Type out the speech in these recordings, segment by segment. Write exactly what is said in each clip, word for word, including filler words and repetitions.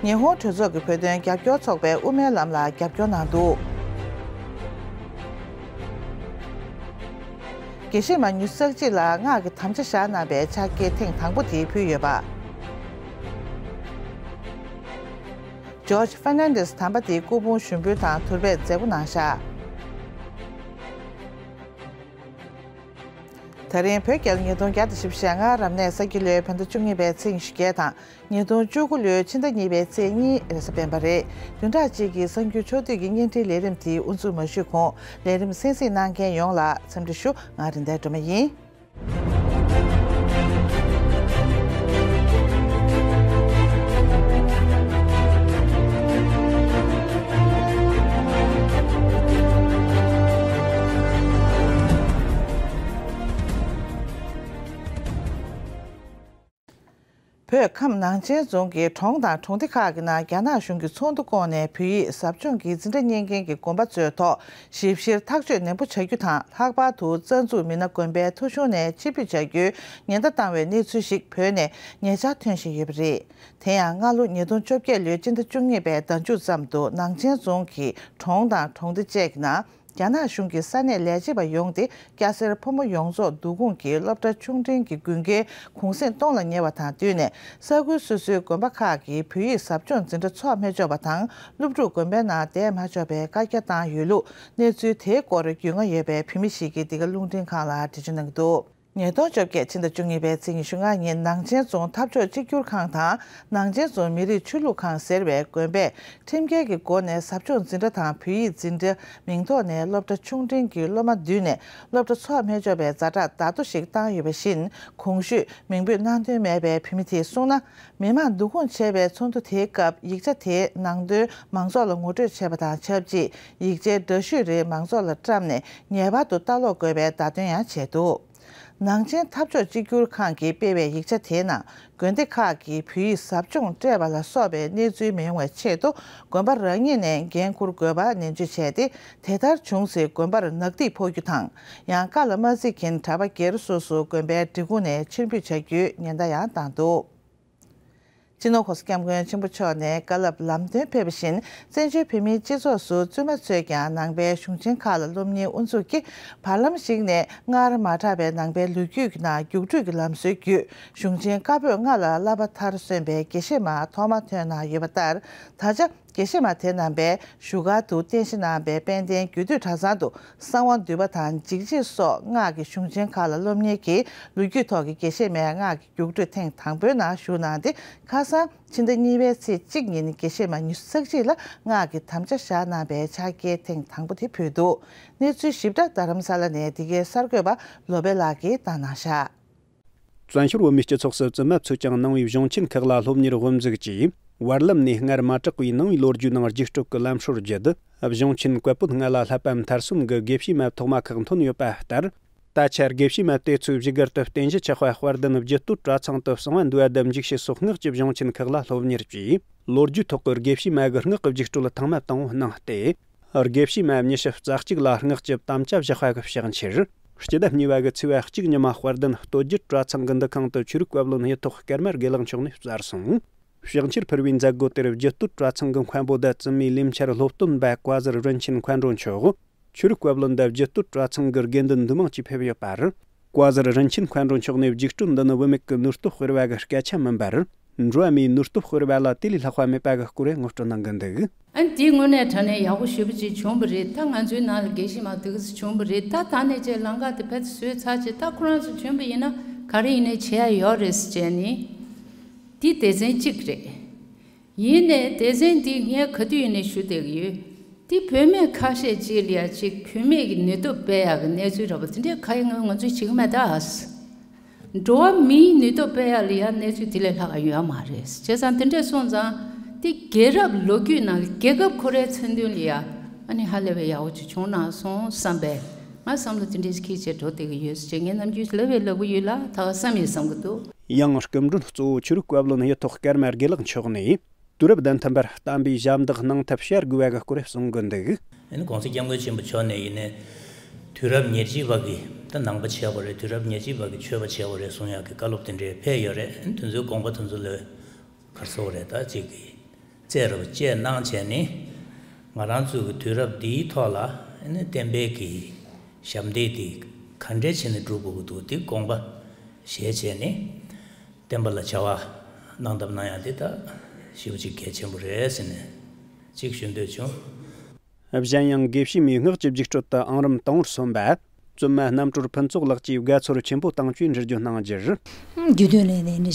ཉི་ཧོང་གྲོས་ཚོགས་ཀྱི་བོད་དོན་རྒྱབ་སྐྱོར་ཚོགས་པས་དབུ་མའི་ལམ་ལ་རྒྱབ་སྐྱོར་གནང་འདུག་དགེ་བཤེས་མ་ཉི་ཤུ་རྩ་གཅིག་ལ་སྔགས་ཀྱི་དམ་བཅའ་བཞག་གནང་བའི་ཕྱག་འཁྱེར་ཐེངས་དང་པོ་དེ་ཕུལ་ཡོད་པ། ཇོརྗ་ཧྥར་ནན་ཌེས་དམ་པ་དེ་སྐུ་ཕུང་ཞུགས་འབུལ་དང་དུར་སྦས་མཛད་སྒོ་གནང་བཞག་ད་རིང་བོད་རྒྱལ་ཉིས་སྟོང་བརྒྱ་དང་བཞི་བཅུ་ཞེ་ལྔ་རབ་གནས་ས་ཁྱི་ལོའི་བོད་ཟླ་བཅུ་གཉིས་པའི་ཚེས་ཉི་ཤུ་བརྒྱད་དང་། ཉིས་སྟོང་བཅུ་དགུ་ལོའི་ཕྱི་ཟླ་གཉིས་པའི་ཚེས་གཉིས་རེས་གཟའ་སྤེན་པ་རེད། བདུན་ཕྲག་གཅིག་གི་གསར་འགྱུར་ཕྱོགས་བསྡུས་ཀྱི་བརྙན་འཕྲིན་ལས་རིམ་དེ་དབུ་འཛུགས་མ་ཞུས་གོང་ལས་རིམ་གསན་གཟིགས་གནང་མཁན་ཡོངས་ལ་འཚམས་འདྲི་ཞུ། ང་རིན་ལྡན་སྒྲོལ་མ་ཡིན། བོད་ཁམས་ནང་ཆེན་རྫོང་གི་གྲོང་དང་གྲོང་སྡེ་ཁག་གི་ནང་རྒྱ་ནག་གཞུང་གིས་ཚོགས་འདུ་བསྐོངས་ནས་བོད་ཡིག་ཟབ་སྦྱོང་གི་འཛིན་གྲྭ་གཉེར་མཁན་གྱི་དགོན་པ་ཚོའི་ཐོག་ཞིབ་བཤེར་ཐག་གཅོད་ནན་པོ་བྱ་རྒྱུ་དང་། ལྷག་པར་དུ་རྩ་འཛུགས་མི་སྣ་དགོན་པའི་ཐོ་གཞུང་ནས་ཕྱིར་འབུད་བྱ་རྒྱུའི་ཉེན་བརྡ་བཏང་བའི་གནས་ཚུལ་ཞིག་བོད་ནས་ཉེ་ཆར་ཐོན་བཞིན་ཡོད་པ་རེད། དེ་ཡང་སྔ་ལོ་ཉིས་སྟོང་བཅོ་བརྒྱད་ལོའི་སྤྱི་ཟླ་བཅུ་གཉིས་པའི་ཟླ་མཇུག་ཙམ་དུ་ནང་ཆེན་རྫོང་གི་གྲོང་དང་གྲོང་སྡེ་བཅས་ཀྱི་ནང་། རྒྱ་ནག་གཞུང་གིས་ས་གནས་ལས་བྱེད་པ་ཡོང་སྟེ། སྐྱ་སེར་ཕོ་མོ་ཡོངས་རྫོགས་བསྡུ་སྐོང་གིས་སློབ་གྲྭ་ཆུང་འབྲིང་གི་དགུན་ཁའི་གུང་གསེང་གཏོང་ལ་ཉེ་བ་དང་བསྟུན་ནས། ས་ཁུལ་སོ་སོའི་དགོན་པ་ཁག་གིས་བོད་ཡིག་ཟབ་སྦྱོང་འཛིན་གྲྭ་འཚོགས་མི་ཆོག་པ་དང་། སློབ་ཕྲུག་དགོན་པའི་ནང་བསྡད་མ་ཆོག་པའི་བཀའ་རྒྱ་བཏང་ཡོད་ལུགས། གནས་ཚུལ་དེའི་སྐོར་རྒྱུས་མངའ་ཡོད་པའི་བོད་མི་ཞིག་གིས་འདི་ག་རླུང་འཕྲིན་ཁང་ལ་འགྲེལ་བརྗོད་གནང་གི་འདུག་ཉིས་སྟོང་བཅོ་བརྒྱད་ཕྱི་ཟླ་བཅུ་གཉིས་པའི་ཚེས་ཉི་ཤུ་ལྔ་ཉིན་ནང་ཆེན་རྫོང་འཐབ་ཕྱོགས་གཅིག་གྱུར་ཁང་དང་། ནང་ཆེན་རྫོང་མི་རིགས་ཆོས་ལུགས་ཁང་ཟེར་བའི་དགོན་པས་ཁྲིམས་འགལ་གྱི་སྒོ་ནས་ཟབ་སྦྱོང་འཛིན་གྲྭ་དང་བོད་ཡིག་འཛིན་གྲྭ་མིང་ཐོག་ནས་སློབ་གྲྭ་ཆུང་འབྲིང་གི་སློབ་མ་བསྡུས་ནས་སློབ་གྲྭ་འཚོགས་མི་ཆོག་པའི་ཛ་དྲག་བརྡ་ཐོ་ཞིག་བཏང་ཡོད་པ་བཞིན། གོང་ཞུས་མིང་འབོད་གནང་འདུན་མེད་པའི་བོད་མི་དེས་གསུངས་ན། མི་མང་བསྡུ་སྐོང་བྱས་པའི་ཚོགས་འདུ་དེའི་སྐབས་ཡིག་ཆ་དེའི་ནང་དོན་མང་ཚོགས་ལ་ངོ་སྤྲོད་བྱས་པ་དང་ཆབས་ཅིག་ཡིག་ཆའི་འདྲ་བཤུས་རིགས་མང་ཚོགས་ལ་བཀྲམ་ནས་ངེས་པར་དུ་ལྟ་ཀློག་དགོས་པའི་བརྡ་སྟོན་ཡང་བྱས་འདུག་ནང་ཆེན་འཐབ་ཕྱོགས་གཅིག་གྱུར་ཁང་གིས་སྤེལ་བའི་ཡིག་ཆ་དེའི་ནང་། དགོན་སྡེ་ཁག་གིས་བོད་ཡིག་ཟབ་སྦྱོང་སྤྲད་པ་ལ་སོགས་པའི་གནས་ཚུལ་མི་ཡོང་བའི་ཆེད་དུ། དགོན་པ་རང་ཉིད་ནས་འགན་འཁུར་དགོས་པ་ནན་བརྗོད་བྱས་ཏེ། དེ་ལྟར་བྱུང་ཚེ་དགོན་པར་ནག་ཐིག་ཕོག་རྒྱུ་དང་། ཡང་བཀའ་ལ་མ་གཟིགས་མཁན་གྲྭ་པ་སྒེར་སོ་སོ་དགོན་པའི་སྒྲིག་ཁོངས་ནས་ཕྱིར་འབུད་བྱ་རྒྱུའི་ཉེན་བརྡ་ཡང་བཏང་འདུག་སྤྱི་ནོར་༸གོང་ས་༸སྐྱབས་མགོན་ཆེན་པོ་མཆོག་ནས་བཀའ་སློབ་ལམ་སྟོན་ཕེབས་པ་བཞིན། བཙན་བྱོལ་བོད་མིའི་སྤྱི་ཚོགས་སུ་བཙུན་མ་ཚོས་ཀྱང་ནང་པའི་གཞུང་ཆེན་ཁག་ལ་སློབ་གཉེར་དབུ་འཛུགས་ཀྱིས། བར་ལམ་ཞིག་ནས་སྔར་མ་གྲགས་པའི་ནང་པའི་ལོ་རྒྱུས་ཀྱི་ནང་རྒྱུགས་སྤྲོད་ཀྱི་ལམ་སྲོལ་བརྒྱུད། གཞུང་ཆེན་བཀའ་པོད་ལྔ་ལ་བསླབ་པ་མཐར་སོན་པའི་དགེ་བཤེས་མ་ཐོག་མ་ཐོན་གནང་ཡོད་པ་ལྟར། ད་ཆ་དགེ་བཤེས་མ་དེ་རྣམ་པས་བཞུགས་སྒར་དུ་རྟེན་གཞི་གནང་པའི་དཔལ་ལྡན་རྒྱུད་སྟོད་གྲྭ་ཚང་དུ་གསང་བ་འདུས་པ་དང་འཇིགས་བྱེད་སོགས་སྔགས་ཀྱི་གཞུང་ཆེན་ཁག་ལ་སློབ་གཉེར་གྱིས། ལོ་རྒྱུས་ཐོག་གི་དགེ་བཤེས་མའི་སྔགས་ཀྱི་རྒྱུགས་སྤྲོད་ཐེངས་དང་པོའི་ནང་ཞུགས་གནང་སྟེ། ཁ་སང་ཕྱི་ཟླ་གཉིས་པའི་ཚེས་གཅིག་ཉིན་དགེ་བཤེས་མ་ཉི་ཤུ་རྩ་གཅིག་ལ་སྔགས་ཀྱི་དམ་བཅའ་བཞག་གནང་པའི་ཕྱག་འཁྱེར་ཐེངས་དང་པོ་དེ་ཕུལ་འདུག་གནས་ཚུལ་ཞིབ་ཕྲ་རྡ་རམ་ས་ལ་ནས་འདི་གའི་གསར་འགོད་པ་བློ་བྷེ་ལགས་ཀྱིས་བཏང་གནང་བཞག་བཙན་བྱོལ་བོད་མིའི་སྤྱི་ཚོགས་སུ་བཙུན་མ་ཚོས་ཀྱང་ནང་པའི་གཞུང་ཆེན་ཁག་ལ་སློབ་གཉེར་དབུ་འཛུགས་ཀྱིས། བར་ལམ་ནས་སྔར་མ་གྲགས་པའི་ནང་པའི་ལོ་རྒྱུས་ནང་རྒྱུགས་སྤྲོད་ཀྱི་ལམ་སྲོལ་བརྒྱུད། གཞུང་ཆེན་བཀའ་པོད་ལྔ་ལ་བསླབ་པ་མཐར་སོན་གྱི་དགེ་བཤེས་མ་ཐོག་མ་ཁག་འཐོན་ཡོད་པ་ལྟར། ད་ཆ་དགེ་བཤེས་མ་དེ་ཚོས་བཞུགས་སྒར་དུ་རྟེན་གཞི་ཆགས་པ་དཔལ་ལྡན་རྒྱུད་སྟོད་གྲྭ་ཚང་དུ་གསང་བ་འདུས་པ་དང་འཇིགས་བྱེད་སོགས་སྔགས་ཀྱི་གཞུང་ཆེན་ཁག་ལ་སློབ་གཉེར་གྱིས། ལོ་རྒྱུས་ཐོག་གི་དགེ་བཤེས་མ་གི་སྔགས་ཀྱི་རྒྱུགས་སྤྲོད་ཐེངས་མ་དང་པོ་གནང་སྟེ། དགེ་བཤེས་མ་ཉི་ཤུ་རྩ་གཅིག་ལ་སྔགས་ཀྱི་དམ་བཅའ་བཞག་པ་གི་ཕྱག་འཁྱེར། སྤྱི་ཟླ་གཉིས་པ་གི་ཚེས་པ་གཅིག་ཉི་མ་དཔལ་ལྡན་སྟོད་རྒྱུད་གྲྭ་ཚང་གི་འདུ་ཁང་དུ་ཆོས་རིག་བཀའ་བློན་ཡིད་ཐོག་ཀརྨ་དགེ་ལེགས་མཆོག་ནས་བསྩལ་སོང་། ཕྱག་འཁྱེར་ཕུལ་བའི་མཛད་སྒོ་དེར་རྒྱུད་སྟོད་གྲྭ་ཚང་གི་མཁན་པོ་དང་བཙུན་མའི་ལས་འཆར་སློབ་སྟོན་པ་བཀའ་ཟུར་རིན་ཆེན་མཁའ་འགྲོ་མཆོག་ཆོས་རིག་བཀའ་བློན་དང་རྒྱུད་སྟོད་གྲྭ་ཚང་གི་དགེ་འདུན་འདུས་མང་བཅས་ཕེབས་ཡོད་པར། བཀའ་ཟུར་རིན་ཆེན་མཁའ་འགྲོ་མཆོག་ནས་རྒྱུགས་སྤྲོད་འདི་ནི་བུད་མེད་ཀྱི་ནུས་སྟོབས་སྤེལ་བ་གི་སྐད་ཆ་མིན་པར། འགྲོ་བ་མིའི་ནུས་སྟོབས་སྤེལ་བ་ལ་དེ་ལས་ལྷག་པ་མེད་པ་གི་སྐོར་ངོ་སྤྲོད་གནང་གི་འདུག་ཨ་ནི་དེའི་དངོས་གནས་དྲང་གནས་ཡག་པོ་ཞེ་པོ་ཅིག་བྱུང་བ་རེད། ད་ང་ཚོའི་ནང་ལ་དགེ་བཤེས་མ་དེ་ག་ཙམ་བྱུང་བ་རེད། ད་ད་ནས་ཅིག་ལམ་ཁ་དེ་ཕར་ཚུར་བཟོས་ཚར་རྗེས་ད་ཁོ་རང་ཚོ་བྱོན་པ་ཡིན་ན་ག་རེ་ཡིན་ནའི་བྱེད་ཡ་ཡོད་རེད་ཟེར་བྱས་ནས། འདི་སྡེ་ཚན་གཅིག་རེད། ཡིན་ནའི་སྡེ་ཚན་འདི་ངས་ག་དུས་ཡིན་ནའི་ཞུ་བསྡད་ཀྱི་ཡོད། འདི་བུད་མེད་ཁ་ཤས་ཅིག་ལ་ཡ་ཅིག་བུད་མེད་ཀྱི་ནུས་སྟོབས་སྤེལ་ཡག་གི་གནས་ཚུལ་འདྲ་པོ་དེ་འདྲའི་ག་ཡིན་ང་ང་ཚོས་བྱེད་ཀྱི་མེད་ད། འགྲོ་བ་མིའི་ནུས་སྟོབས་སྤེལ་ཡག་ལ་ཡ་གནས་ཚུལ་དེ་ལས་ལྷག་ག་ཡོད་མ་རེད། བྱས་ཙང་དེ་འདྲས་སོང་ཙང་དེ་རྒྱལ་རབས་ལོ་རྒྱུས་ནང་གི་རྒྱལ་ཁབ་ཁོ་རའི་མཚན་མཐུན་ལ་ཡ་ཨ་ནི་ཧ་ལས་པའི་ཡག་པོ་ཅིག་བྱུང་ན་སོང་བསམ་པས་ང་བསམ་བློ་དེ་འདྲས་ཁྱེར་བྱས་འགྲོ་བསྡད་ཀྱི་ཡོད་ཟེར་ངས་ནམ་རྒྱུན་ལབ་པའི་ལབ་གི་ཡོད་ལ་ད་ག་བསམ་ཡོད་བསམ་གི་འདུག་ཡང་སྐུ་མགྲོན་གཙོ་བོ་ཆོས་རིག་བཀའ་བློན་ཡིད་ཐོག་ཀརྨ་དགེ་ལེགས་མཆོག་ནས། དུས་རབས་དང་མཐུན་པར་བསྟན་པའི་ཞབས་འདེགས་གནང་ཐབས་བྱ་དགོས་པ་གི་སྐོར་གསུང་གི་འདུག་ཨ་ནི་༸གོང་ས་༸སྐྱབས་མགོན་ཆེན་པོ་མཆོག་ནས་ཡིན་ནའི་དུས་རབས་ཉེར་གཅིག་པ་གི་ད་ནང་པ་བྱེད་དགོས་རེད། དུས་རབས་ཉེར་གཅིག་པ་གི་ཆོས་པ་བྱེད་དགོས་རེད་གསུང་ཡག་གི་བཀའ་སློབ་དེ་འདྲའི་ཕེབས་ཡོད་རེད། ཨ་ནི་དེ་ཚོའི་དགོངས་པ་དེ་ཚོ་ལ་ག་རེ་ཟེར་དགོས་རེད། ད་ཅིག་གི་ བཙལ་རོགས་བཅས་གནང་བྱས་ནས། ང་རང་ཚོའི་གི་དུས་རབས་འདིའི་ཐོག་ལ་ཨ་ནི་བསྟན་པའི་གི་ཞབས་འདེགས་དེ་ག་འདྲས་བྱས་ནས་སྒྲུབ་དགོས་ཀྱི་འདུག་དེ་དགོངས་པ་བཞེས་བྱས་ནས། བསྟན་པ་ལ་བྱ་བ་གནང་ཐབས་གནང་ཡ་དེ་ད་ཞེ་པོ་ཅིག་གལ་ཆེན་པོ་རེད་ཟེར་ནས་ཅིག་ཞུ་འདོད་བྱུང་། གཞན་ཡང་དགེ་བཤེས་མའི་སྔགས་ཀྱི་རྒྱུགས་སྤྲོད་དུ་ཨང་རིམ་དང་པོར་སོན་པ། བཙུན་མ་རྣམ་གྲོལ་ཕུན་ཚོགས་ལགས་ཀྱིས་དགའ་ཚོར་ཆེན་པོ་བཏང་བཅུག་འགྲེལ་བརྗོད་གནང་རྒྱུར། རྒྱུད་སྟོད་ལས་ནས་ནི་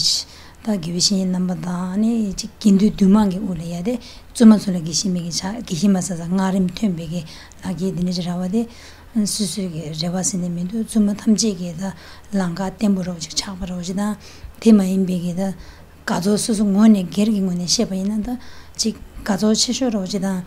ད་དགེ་བའི་བཤེས་གཉེན་རྣམ་པ་དང་ནི་ཅིག་དགེ་འདུན་འདུས་མང་གི་དབུ་ལ་ཡ་དེ་བཙུན་མ་ཚོ་ལ་དགེ་བཤེས་མའི་གི་ཕྱག་དགེ་བཤེས་མ་ས་ས་སྔགས་རིམ་ཐོན་པའི་གི་ལག་ཁྱེར་དེ་འདྲ་ཅིག་རག་པ་དེ་སོ་སོའི་གི་རེ་བ་ཟེར་ནས་མི་འདུག་བཙུན་མ་ཐམས་ཅད་ཀྱི་ད་ལང་ཀ་བརྟན་པོ་རོགས་ཅིག་ཆགས་པ་རོགས་ཅིག་དང་དེ་མ་ཡིན་པའི་གི་ད་དགའ་ཚོར་སོ་སོ་ངོས་ནས་སྒེར་གྱི་ངོས་ནས་བཤད་པ་ཡིན་ན་ད་ཅིག་དགའ་ཚོར་ཆེ་ཤོས་རོགས་ཅིག་དང་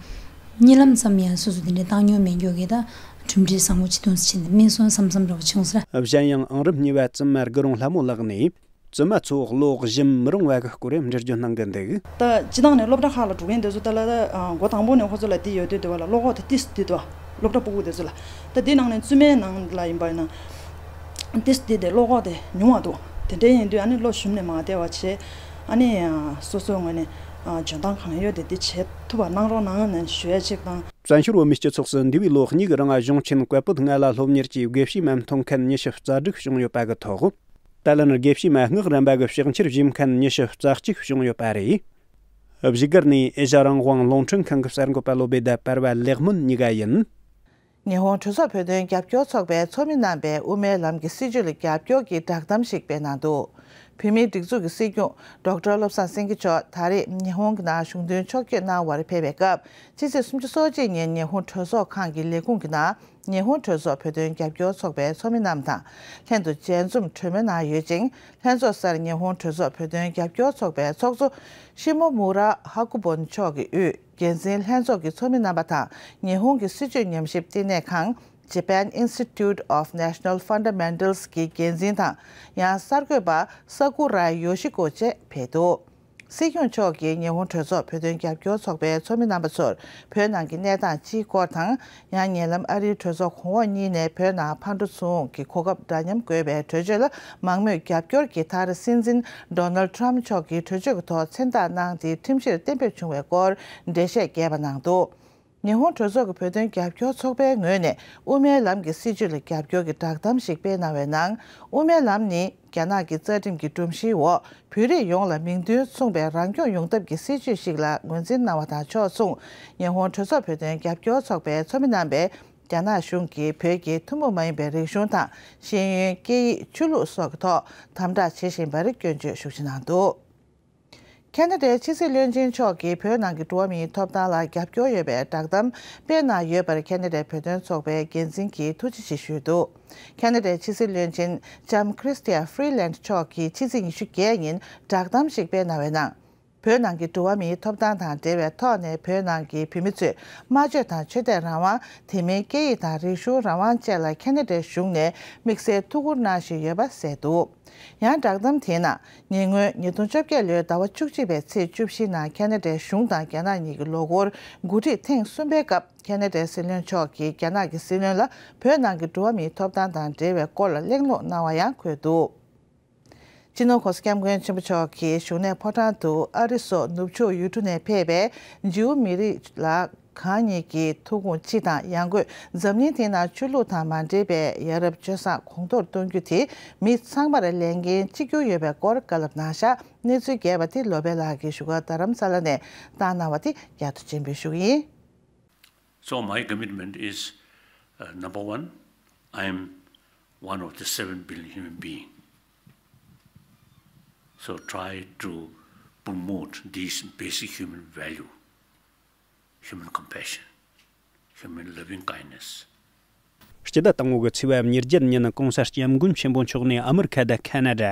གཉིད་ལམ་ཙམ་ཡང་སོ་སོ་དེ་འདྲ་བཏང་མྱོང་མེད་མཁན་གྱི་ད་གྲུབ་འབྲས་བཟང་པོ་ཅིག་ཐོན་སྲིད་ཅིག་ནས་སྨིན་སོང་བསམ་བསམ་རོགས་བྱུང་ཟེར། གཞན་ཡང་ཨང་རིམ་གཉིས་པ་བཙུན་མ་དགུ་རོང་ལྷ་མོ་ལགས་ནས། བཙུན་མ་ཚོ་བློ་གཞུམ་མི་རུང་བ་གི་སྐོར་འགྲེལ་བརྗོད་གནང་གི་འདུག་ད་སྤྱི་བཏང་ནས་སློབ་གྲྭ་ཁག་ལ་འགྲོ་མཁན་དེ་ཚོ་ད་ལ་ད་འགོ་དང་པོ་ནས་ཁོ་ཚོ་ལ་འདི་ཡོད་དུས་དེ་བ་ལ་བློ་ཁོག་དེ་ཏིས་འདི་དོ། སློབ་གྲྭ་སྤུ་གུ་དེ་ཚོ་ལ་ད་འདི་ནང་ནས་བཙུན་མའི་ནང་ལ་ཡིན་པ་ཡིན་ན་ཏིས་འདི་དེ་བློ་ཁོག་དེ་ཉུང་བ་འདུག་དེ་འདྲ་ཡིན་དུས་ཨ་ནི་བློ་ཞུམ་ནས་མ་བསྡད་པ་བྱས། ཨ་ནི་སོ་སོའི་ངོས་ནས་འཇོན་ཐང་གང་ཡོད་དེ་འདི་བྱེད་ཐུབ་པ་གནང་རོགས་གནང་ནས་ཞུ་ཡ་ཅིག་དང་། བཙན་བྱོལ་བོད་མིའི་སྤྱི་ཚོགས་སུ་འདས་པའི་ལོ་གཉིས་ཀྱི་རིང་གཞུང་ཆེན་བཀའ་པོད་ལྔ་ལ་སློབ་གཉེར་གྱིས་དགེ་བཤེས་མ་མཐོང་མཁན་ཉི་ཤུ་རྩ་དྲུག་བྱུང་ཡོད་པ་གི་ཐོག་དེ་ལ་ནི་དགེ་བཤེས་མ་སྔགས་རམས་པ་གི་ཕྱག་འཁྱེར་བཞེས་མཁན་ཉི་ཤུ་རྩ་གཅིག་བྱུང་ཡོད་པ་རེད། བཞུགས་སྒར་ནས་ཨེ་ཤ་རང་དབང་རླུང་འཕྲིན་ཁང་གི་གསར་འགོད་པ་བློ་བདེ་དང་པར་བ་ལེགས་སྨོན་གཉིས་ཀ་ཡིན། ཉི་ཧོང་གྲོས་ཚོགས་བོད་དོན་རྒྱབ་སྐྱོར་ཚོགས་པའི་ཚོགས་མི་རྣམ་པས་དབུ་མའི་ལམ་གྱི་སྲིད་བྱུས་ལ་རྒྱབ་སྐྱོར་གྱི་བསྒྲགས་གཏམ་ཞིག་སྤེལ་གནང་འདུག་བོད་མིའི་སྒྲིག་འཛུགས་ཀྱི་སྲིད་སྐྱོང་ཌོག་ཊར་བློ་བཟང་སེང་གེ་མཆོག་ད་རེས་ཉི་ཧོང་གི་ནང་གཞུང་དོན་ཕྱོགས་བསྐྱོད་གནང་བར་ཕེབས་པའི་སྐབས། ཕྱི་ཚེས་སུམ་ཅུ་སོ་གཅིག་ཉིན་ཉི་ཧོང་གྲོས་ཚོགས་ཁང་གི་ལས་ཁུངས་ཀྱི་ནང་ཉི་ཧོང་གྲོས་ཚོགས་བོད་དོན་རྒྱབ་སྐྱོར་ཚོགས་པའི་ཚོགས་མི་རྣམས་དང་ལྷན་དུ་མཇལ་འཛོམས་གྲོས་མོལ་གནང་ཡོད་ཅིང་། ལྷན་ཚོགས་སར་ཉི་ཧོང་གྲོས་ཚོགས་བོད་དོན་རྒྱབ་སྐྱོར་ཚོགས་པའི་ཚོགས་གཙོ་ཤི་མོ་མུ་ར་ཧ་ཀུ་བོན་མཆོག་གིས་དབུས་འགན་འཛིན་ལྷན་ཚོགས་ཀྱི་ཚོགས་མི་རྣམ་པ་དང་ཉི་ཧོང་གི་སྲིད་བྱུས་ཉམས་ཞིབ་བསྟི་གནས་ཁང་Japan Institute of National Fundamentals གི་འགན་འཛིན་དང་། ཡང་གསར་འགོད་པ་ས་ཀུ་ར་ཡོ་ཤི་ཀོ་བཅས་ཕེབས་འདུག་སྲིད་སྐྱོང་མཆོག་གིས་ཉི་ཧོང་གྲོས་ཚོགས་བོད་དོན་རྒྱབ་སྐྱོར་ཚོགས་པའི་ཚོགས་མི་རྣམ་པ་ཚོར་བོད་ནང་གི་གནས་སྟངས་སྤྱིའི་སྐོར་དང་། ཡང་ཉེ་ལམ་ཨ་རིའི་གྲོས་ཚོགས་གོང་འོག་གཉིས་ནས་བོད་ནང་ཕར་འགྲོ་ཚུར་འོང་གི་གོ་སྐབས་འདྲ་མཉམ་དགོས་པའི་གྲོས་ཆོད་ལ་མང་མོས་རྒྱབ་སྐྱོར་གྱིས་མཐར་སྲིད་འཛིན་ཌོ་ནལ་ཌི་ཊརམ་མཆོག་གི་གྲོས་ཆོད་ཀྱི་ཐོག་མཚན་རྟགས་གནང་སྟེ་ཁྲིམས་གཞིར་གཏན་འབེབས་བྱུང་བའི་སྐོར་འགྲེལ་བཤད་རྒྱས་པ་གནང་འདུག་ཉི་ཧོང་གྲོས་ཚོགས་ཀྱི་བོད་དོན་རྒྱབ་སྐྱོར་ཚོགས་པའི་ངོས་ནས་དབུ་མའི་ལམ་གྱི་སྲིད་བྱུས་ལ་རྒྱབ་སྐྱོར་གྱི་བསྒྲགས་གཏམ་ཞིག་སྤེལ་གནང་བའི་ནང་། དབུ་མའི་ལམ་ནི་རྒྱ་ནག་གི་རྩ་ཁྲིམས་ཀྱི་སྒྲོམ་གཞིའི་འོག་བོད་རིགས་ཡོངས་ལ་མིང་དོན་མཚུངས་པའི་རང་སྐྱོང་ཡོང་ཐབས་ཀྱི་སྲིད་བྱུས་ཤིག་ལ་ངོས་འཛིན་གནང་བ་དང་ཕྱོགས་མཚུངས། ཉི་ཧོང་གྲོས་ཚོགས་བོད་དོན་རྒྱབ་སྐྱོར་ཚོགས་པའི་ཚོགས་མི་རྣམ་པས་རྒྱ་ནག་གཞུང་གིས་བོད་ཀྱི་ཐུན་མོང་མ་ཡིན་པའི་རིག་གཞུང་དང་ཤེས་ཡོན། སྐད་ཡིག་ཆོས་ལུགས་སོགས་ཀྱི་ཐོག་དམ་དྲག་བྱེད་བཞིན་པར་སྐྱོན་བརྗོད་ཤུགས་ཆེ་གནང་འདུག་ཁེ་ན་ཌའི་ཕྱི་སྲིད་བློན་ཆེན་མཆོག་གིས་བོད་ནང་གི་འགྲོ་བ་མིའི་ཐོབ་ཐང་ལ་རྒྱབ་སྐྱོར་ཡོད་པའི་བསྒྲགས་གཏམ་སྤེལ་གནང་ཡོད་པར་ཁེ་ན་ཌའི་བོད་དོན་ཚོགས་པའི་འགན་འཛིན་གྱིས་ཐུགས་རྗེ་ཆེ་ཞུས་འདུག་ཁེ་ན་ཌའི་ཕྱི་སྲིད་བློན་ཆེན་ལྕམ་Chrystia Freeland མཆོག་གིས་ཕྱི་ཚེས་ཉི་ཤུ་བརྒྱད་ཉིན་བསྒྲགས་གཏམ་ཞིག་སྤེལ་གནང་བའི་ནང་། བོད་ནང་གི་འགྲོ་བ་མིའི་ཐོབ་ཐང་དང་འབྲེལ་བའི་ཐོག་ནས་བོད་ནང་གི་བོད་མི་ཚོས་སྨྲ་བརྗོད་དང་ཆོས་དད་རང་དབང་། དེ་མིན་སྐད་ཡིག་དང་རིག་གཞུང་རང་དབང་བཅས་ལ་ཁེ་ན་ཌའི་གཞུང་ནས་དམིགས་བསལ་ཐུགས་ཁུར་གནང་བཞིན་ཡོད་པ་གསལ་འདུག་ཡང་བསྒྲགས་གཏམ་དེའི་ནང་ཉེ་སྔོན་ཉིས་སྟོང་བཅོ་བརྒྱད་ལོའི་ཟླ་བ་བཅུ་གཅིག་པའི་ཚེས་བཅུ་བཞི་ནང་ཁེ་ན་ཌའི་གཞུང་དང་རྒྱ་ནག་གཉིས་ཀྱི་ལོ་འཁོར་འགོ་ཁྲིད་ཐེངས་གསུམ་པའི་སྐབས་ཁེ་ན་ཌའི་སྲིད་བློན་མཆོག་གིས་རྒྱ་ནག་གི་སྲིད་བློན་ལ་བོད་ནང་གི་འགྲོ་བ་མིའི་ཐོབ་ཐང་དང་འབྲེལ་བའི་སྐོར་ལ་གླེང་སློང་གནང་བ་ཡང་འཁོད་འདུག་སྤྱི་ནོར་༸གོང་ས་༸སྐྱབས་མགོན་ཆེན་པོ་མཆོག་གིས་བཞུགས་གནས་ཕོ་བྲང་དུ་ཨ་རི་སོགས་ནུབ་ཕྱོགས་ཡུལ་གྲུ་ནས་ཕེབས་པའི་ཇིའུ་མི་རིགས་ལ་གང་ཉིད་ཀྱི་ཐུགས་དགོངས་སྤྱི་དང་ཡང་སྒོས་འཛམ་གླིང་དེའི་ནང་ཆོས་ལུགས་དང་མ་འབྲེལ་བའི་ཡ་རབས་སྤྱོད་བཟང་གོང་མཐོར་གཏོང་རྒྱུ་དེ་མི་ཚང་མར་ལས་འགན་གཅིག་གྱུར་ཡོད་པའི་སྐོར་བཀའ་སློབ་གནང་བཞག་གནས་ཚུལ་རྒྱས་པ་དེ་བློ་བྷེ་ལགས་ཀྱིས་བཞུགས་སྒར་རྡ་རམ་ས་ལ་ནས་བཏང་གནང་བ་དེ་རྒྱ་ཐོ་ཆེན་པོས་ཞུ་གི་ཡིན། So my commitment is, uh, number one, I am one of the seven billion human being. So try to promote these basic human value, human compassion, human loving kindness. སྤྱི་ཟླ་དང་པོ་གི་ཚེས་པ་ཉེར་བརྒྱད་ཉིན་༸གོང་ས་༸སྐྱབས་མགོན་ཆེན་པོ་མཆོག་ནས་ཨ་མི་རི་ཁ་དང་ཁ་ན་ཌ།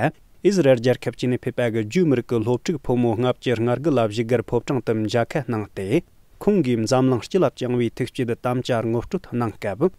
ཨི་ཟི་རལ་རྒྱལ་ཁབ་བཅས་ནས་ཕེབས་པ་གི་ཇུའུ་མི་རིགས་ཀྱི་སློབ་ཕྲུག་ཕོ་མོ་ལྔ་བཅུ་ལྔ་དགུ་ལ་བཞུགས་སྒར་ཕོ་བྲང་དུ་མཇལ་ཁ་གནང་སྟེ། ཁོང་གིས་འཛམ་གླིང་སྤྱི་ལ་བཅངས་པའི་ཐུགས་བསྐྱེད་དམ་བཅའ་ངོ་སྤྲོད་གནང་སྐབས།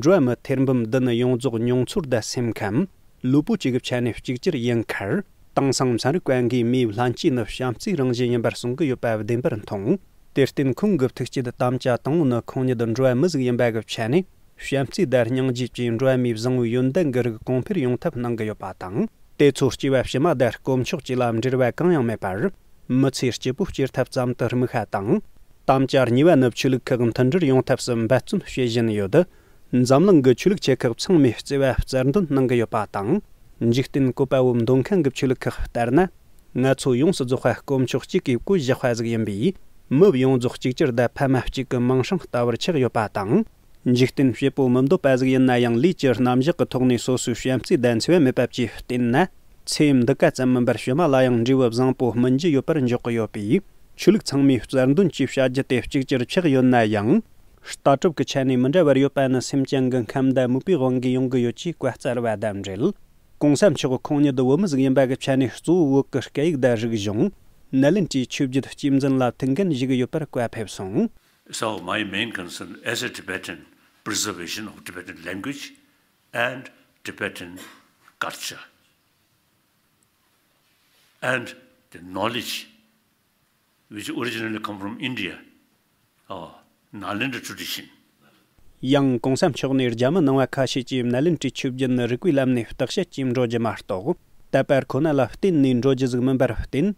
འགྲོ་བ་མི་ཐེར་འབུམ་བདུན་ཡོངས་རྫོགས་མྱོང་ཚོར་དང་སེམས་ཁམས། ལུས་པོ་གཅིག་གི་ཆ་ནས་གཅིག་གྱུར་ཡིན་ཁར། དེང་སང་ཚན་རིག་པ་འགས་མིའི་ལྷན་སྐྱེས་ནི་བྱམས་བརྩེའི་རང་བཞིན་ཡིན་པར་གསུང་གི་ཡོད་པ་བདེན་པར་མཐོང་། དེར་བརྟེན་ཁོང་གི་ཐུགས་བསྐྱེད་དམ་བཅའ་དང་པོ་ནི་ཁོང་ཉིད་འགྲོ་བ་མི་ཟིག་ཡིན་པ་གི་ཆ་ནས། བྱམས་བརྩེ་དང་སྙིང་རྗེ་བཅས་འགྲོ་བ་མིའི་བཟང་བོའི་ཡོན་ཏན་གྱི་རིགས་གོང་འཕེལ་ཡོང་ཐབས་གནང་གི་ཡོད་པ་དང་། དེ་ཚོ་སྐྱེ་བ་ཕྱི་མ་དང་དཀོན་མཆོག་བཅས་ལ་འབྲེལ་བ་གང་ཡང་མེད་པར། མི་ཚེ་སྐྱིད་པོ་སྐྱེལ་ཐབས་ཙམ་དུ་དམིགས་པ་དང་། དམ་བཅའ་གཉིས་པ་ནི་ཆོས་ལུགས་ཁག་མཐུན་སྒྲིལ་ཡོང་ཐབས་སུ་འབད་བརྩོན་བྱེད་བཞིན་ཡོད། འཛམ་གླིང་གི་ཆོས་ལུགས་ཆེ་ཁག་ཚང་མས་བརྩེ་བ་གསལ་འདོན་གནང་གི་ཡོད་པ་དང་། འཇིག་རྟེན་བཀོད་པ་བོ་འདོན་མཁན་གྱི་ཆོས་ལུགས་ཁག་ལྟར་ན། ང་ཚོ་ཡོངས་སུ་རྫོགས་པ་དཀོན་མཆོག་གཅིག་གིས་བཀོད་བཞག་པ་ཟིག་ཡིན་པས། མི་ཡོངས་རྫོགས་གཅིག་གྱུར་དང་ཕ་མ་གཅིག་གི་མིང་སྲིང་ལྟ་བུར་ཆགས་ཡོད་པ་དང་། འཇིག་རྟེན་བྱེད་པོ་མི་འདོད་པ་ཟིག་ཡིན་ན་ཡང་། ལུས་ཀྱི་རྣམ་གཞག་གི་ཐོག་ནས་སོ་སོའི་བྱམས་བརྩེ་དང་འཚེ་བ་མེད་པ་བཅས་བསྟེན་ན། ཚེ་འདི་ཀ་ཙམ་མིན་པར་ཕྱི་མ་ལ་ཡང་འབྲས་བུ་བཟང་པོ་སྨིན་རྒྱུ་ཡོད་པར་འཇོག་གི་ཡོད་པས། ཆོས་ལུགས་ཚང་མས་གསལ་འདོན་གྱིས་བྱ་རྒྱུ་དེ་གཅིག་གྱུར་ཆགས་ཡོད་ན་ཡང་། ལྟ་གྲུབ་ཀྱི་ཆ་ནས་མི་འདྲ་བར་ཡོད་པ་ནི་སེམས་ཅན་གྱི་ཁམས་དང་མོས་པའི་དབང་གིས་ཡོང་གི་ཡོད་ཅེས་བཀའ་སྩལ་བ་དང་འབྲེལ། གོང་ས་མཆོག་ཁོང་ཉིད་བོད་མི་ཟིག་ཡིན་པ་གི་ཆ་ནས། གཙོ་བོ་བོད་ཀྱི་སྐད་ཡིག་དང་རིག་གཞུང་། ནཱ་ལེནྡྲའི་ཆོས་བརྒྱུད་གཅེས་འཛིན་ལ་ཐུགས་འགན་བཞེས་ཀྱི་ཡོད་པར་བཀའ་ཕེབས་སོང་། So my main concern as a Tibetan, preservation of Tibetan language and Tibetan culture and the knowledge which originally come from India, or Nalanda tradition. ཡང་གོང་ས་མཆོག་ནས་རྒྱ་མི་ནང་བ་ཁ་ཤས་ཀྱིས་ནཱ་ལེནྡྲའི་ཆོས་བརྒྱུད་ནི་རིག་པའི་ལམ་ནས་བརྟག་དཔྱད་ཀྱིས་འགྲོ་རྒྱུ་མ་གཏོགས། དད་པ་ཁོ་ན་ལ་བརྟེན་ནས་འགྲོ་རྒྱུ་ཟིག་མིན་པར་བརྟེན།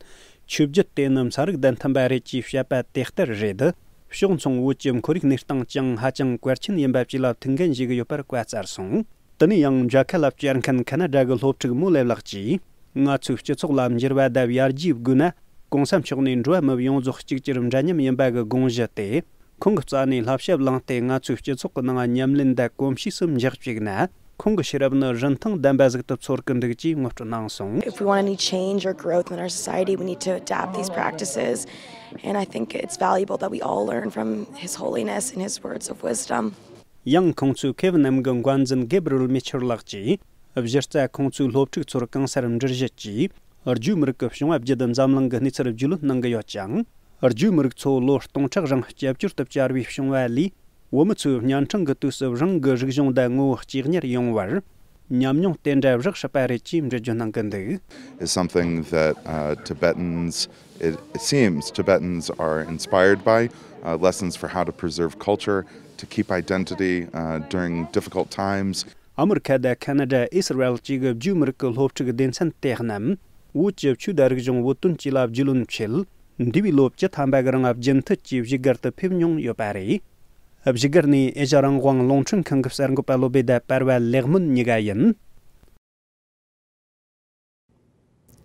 ཆོས་བརྒྱུད་དེ་ནི་ཚན་རིག་དང་མཐུན་པ་རེད་ཅེས་བཤད་པ་དེ་ལྟར་རེད། ཕྱོགས་མཚུངས་བོད་ཀྱི་ཁོར་ཡུག་གནས་སྟངས་ཀྱང་ཧ་ཅང་གལ་ཆེན་ཡིན་པ་བཅས་ལ་ཐུགས་འགན་བཞེས་ཀྱི་ཡོད་པར་བཀའ་སྩལ་སོང་། དེ་ནས་ཡང་མཇལ་ཁ་ལ་བཅར་མཁན་ཁ་ན་ཌ་གི་སློབ་ཕྲུག་མོ་ལེབ་ལགས་ཀྱིས། ང་ཚོའི་སྤྱི་ཚོགས་ལ་འགྱུར་བ་དང་ཡར་རྒྱས་དགོས་ན། གོང་ས་མཆོག་ནས་འགྲོ་བ་མི་ཡོངས་རྫོགས་གཅིག་གྱུར་འདྲ་མཉམ་ཡིན་པ་གི་དགོངས་གཞི་དེ། ཁོང་གི་རྩ་ནས་བསླབ་བྱ་བླངས་ཏེ། ང་ཚོའི་སྤྱི་ཚོགས་ཀྱི་ནང་ཉམས་ལེན་དང་གོམས་གཤིས་སུ་འཇགས་བཅུག་ན། ཁོང་གི་ཤེས་རབ་ནི་རིན་ཐང་ལྡན་པ་ཟིག་ཏུ་ཚོར་གི་འདུག་ཅེས་ངོ་སྤྲོད་གནང་སོང་། If we want any change or growth in our society, we need to adapt these practices. And I think it's valuable that we all learn from His Holiness and His words of wisdom. ཡང་ཁོང་ཚོའི་མཁས་པ་རྣམས་ཀྱི་འགན་འཛིན་གེབ་རི་ཨེལ་མི་ཆར་ལགས་ཀྱིས། གཞི་རྩ་ཁོང་ཚོའི་སློབ་ཕྲུག་ཚོར་གང་སར་འགྲུལ་བཞུད་ཀྱིས། རྒྱུའི་མི་རིགས་ཀྱི་བྱུང་བ་བརྒྱུད། འཛམ་གླིང་གི་གནས་ཚུལ་རྒྱུས་ལོན་གནང་གི་ཡོད་ཅིང་། རྒྱུའི་མི་རིགས་ཚོ་ལོ་སྟོང་ཕྲག་རིང་སྐྱབས་བཅོལ་དུ་བཅར་བའི་བྱུང་བ་ལས། བོད་མི་ཚོས་གཉའ་འཕྲང་གི་དུས་སུ་རང་གི་རིག་གཞུང་དང་ངོ་བོ་གཅེས་གཉེར་ཡོང་བར། ཉམས་མྱོང་དེ་འདྲ་བཞག་སྲིད་པ་རེད་ཅེས་འགྲེལ་བརྗོད་གནང་གི་འདུག། Is something that, uh, Tibetans, it, it seems, Tibetans are inspired by, uh, lessons for how to preserve culture, to keep identity, uh, during difficult times. ཨ་མི་རི་ཁ་དང་ཁ་ན་ཌ། ཨི་སི་ར་ཨེལ་བཅས་ཀྱི་རྒྱུའི་མི་རིགས་ཀྱི་སློབ་ཕྲུག་སྡེ་ཚན་དེ་རྣམས། བོད་ཀྱི་ཆོས་དང་རིག་གཞུང་བོད་དོན་བཅས་ལ་རྒྱུས་ལོན་ཆེད། འདས་པའི་ལོ་བཅུ་ཐམ་པ་གི་རིང་རྒྱུན་མཐུད་ཀྱིས་བཞུགས་སྒར་དུ་ཕེབས་མྱོང་ཡོད་པ་རེད། བཞུགས་སྒར་ནས་ཨེ་ཤ་རང་དབང་རླུང་འཕྲིན་ཁང་གི་གསར་འགོད་པ་བློ་བྷེ་དང་པར་བ་ལེགས་སྨོན་གཉིས་ཀ་ཡིན།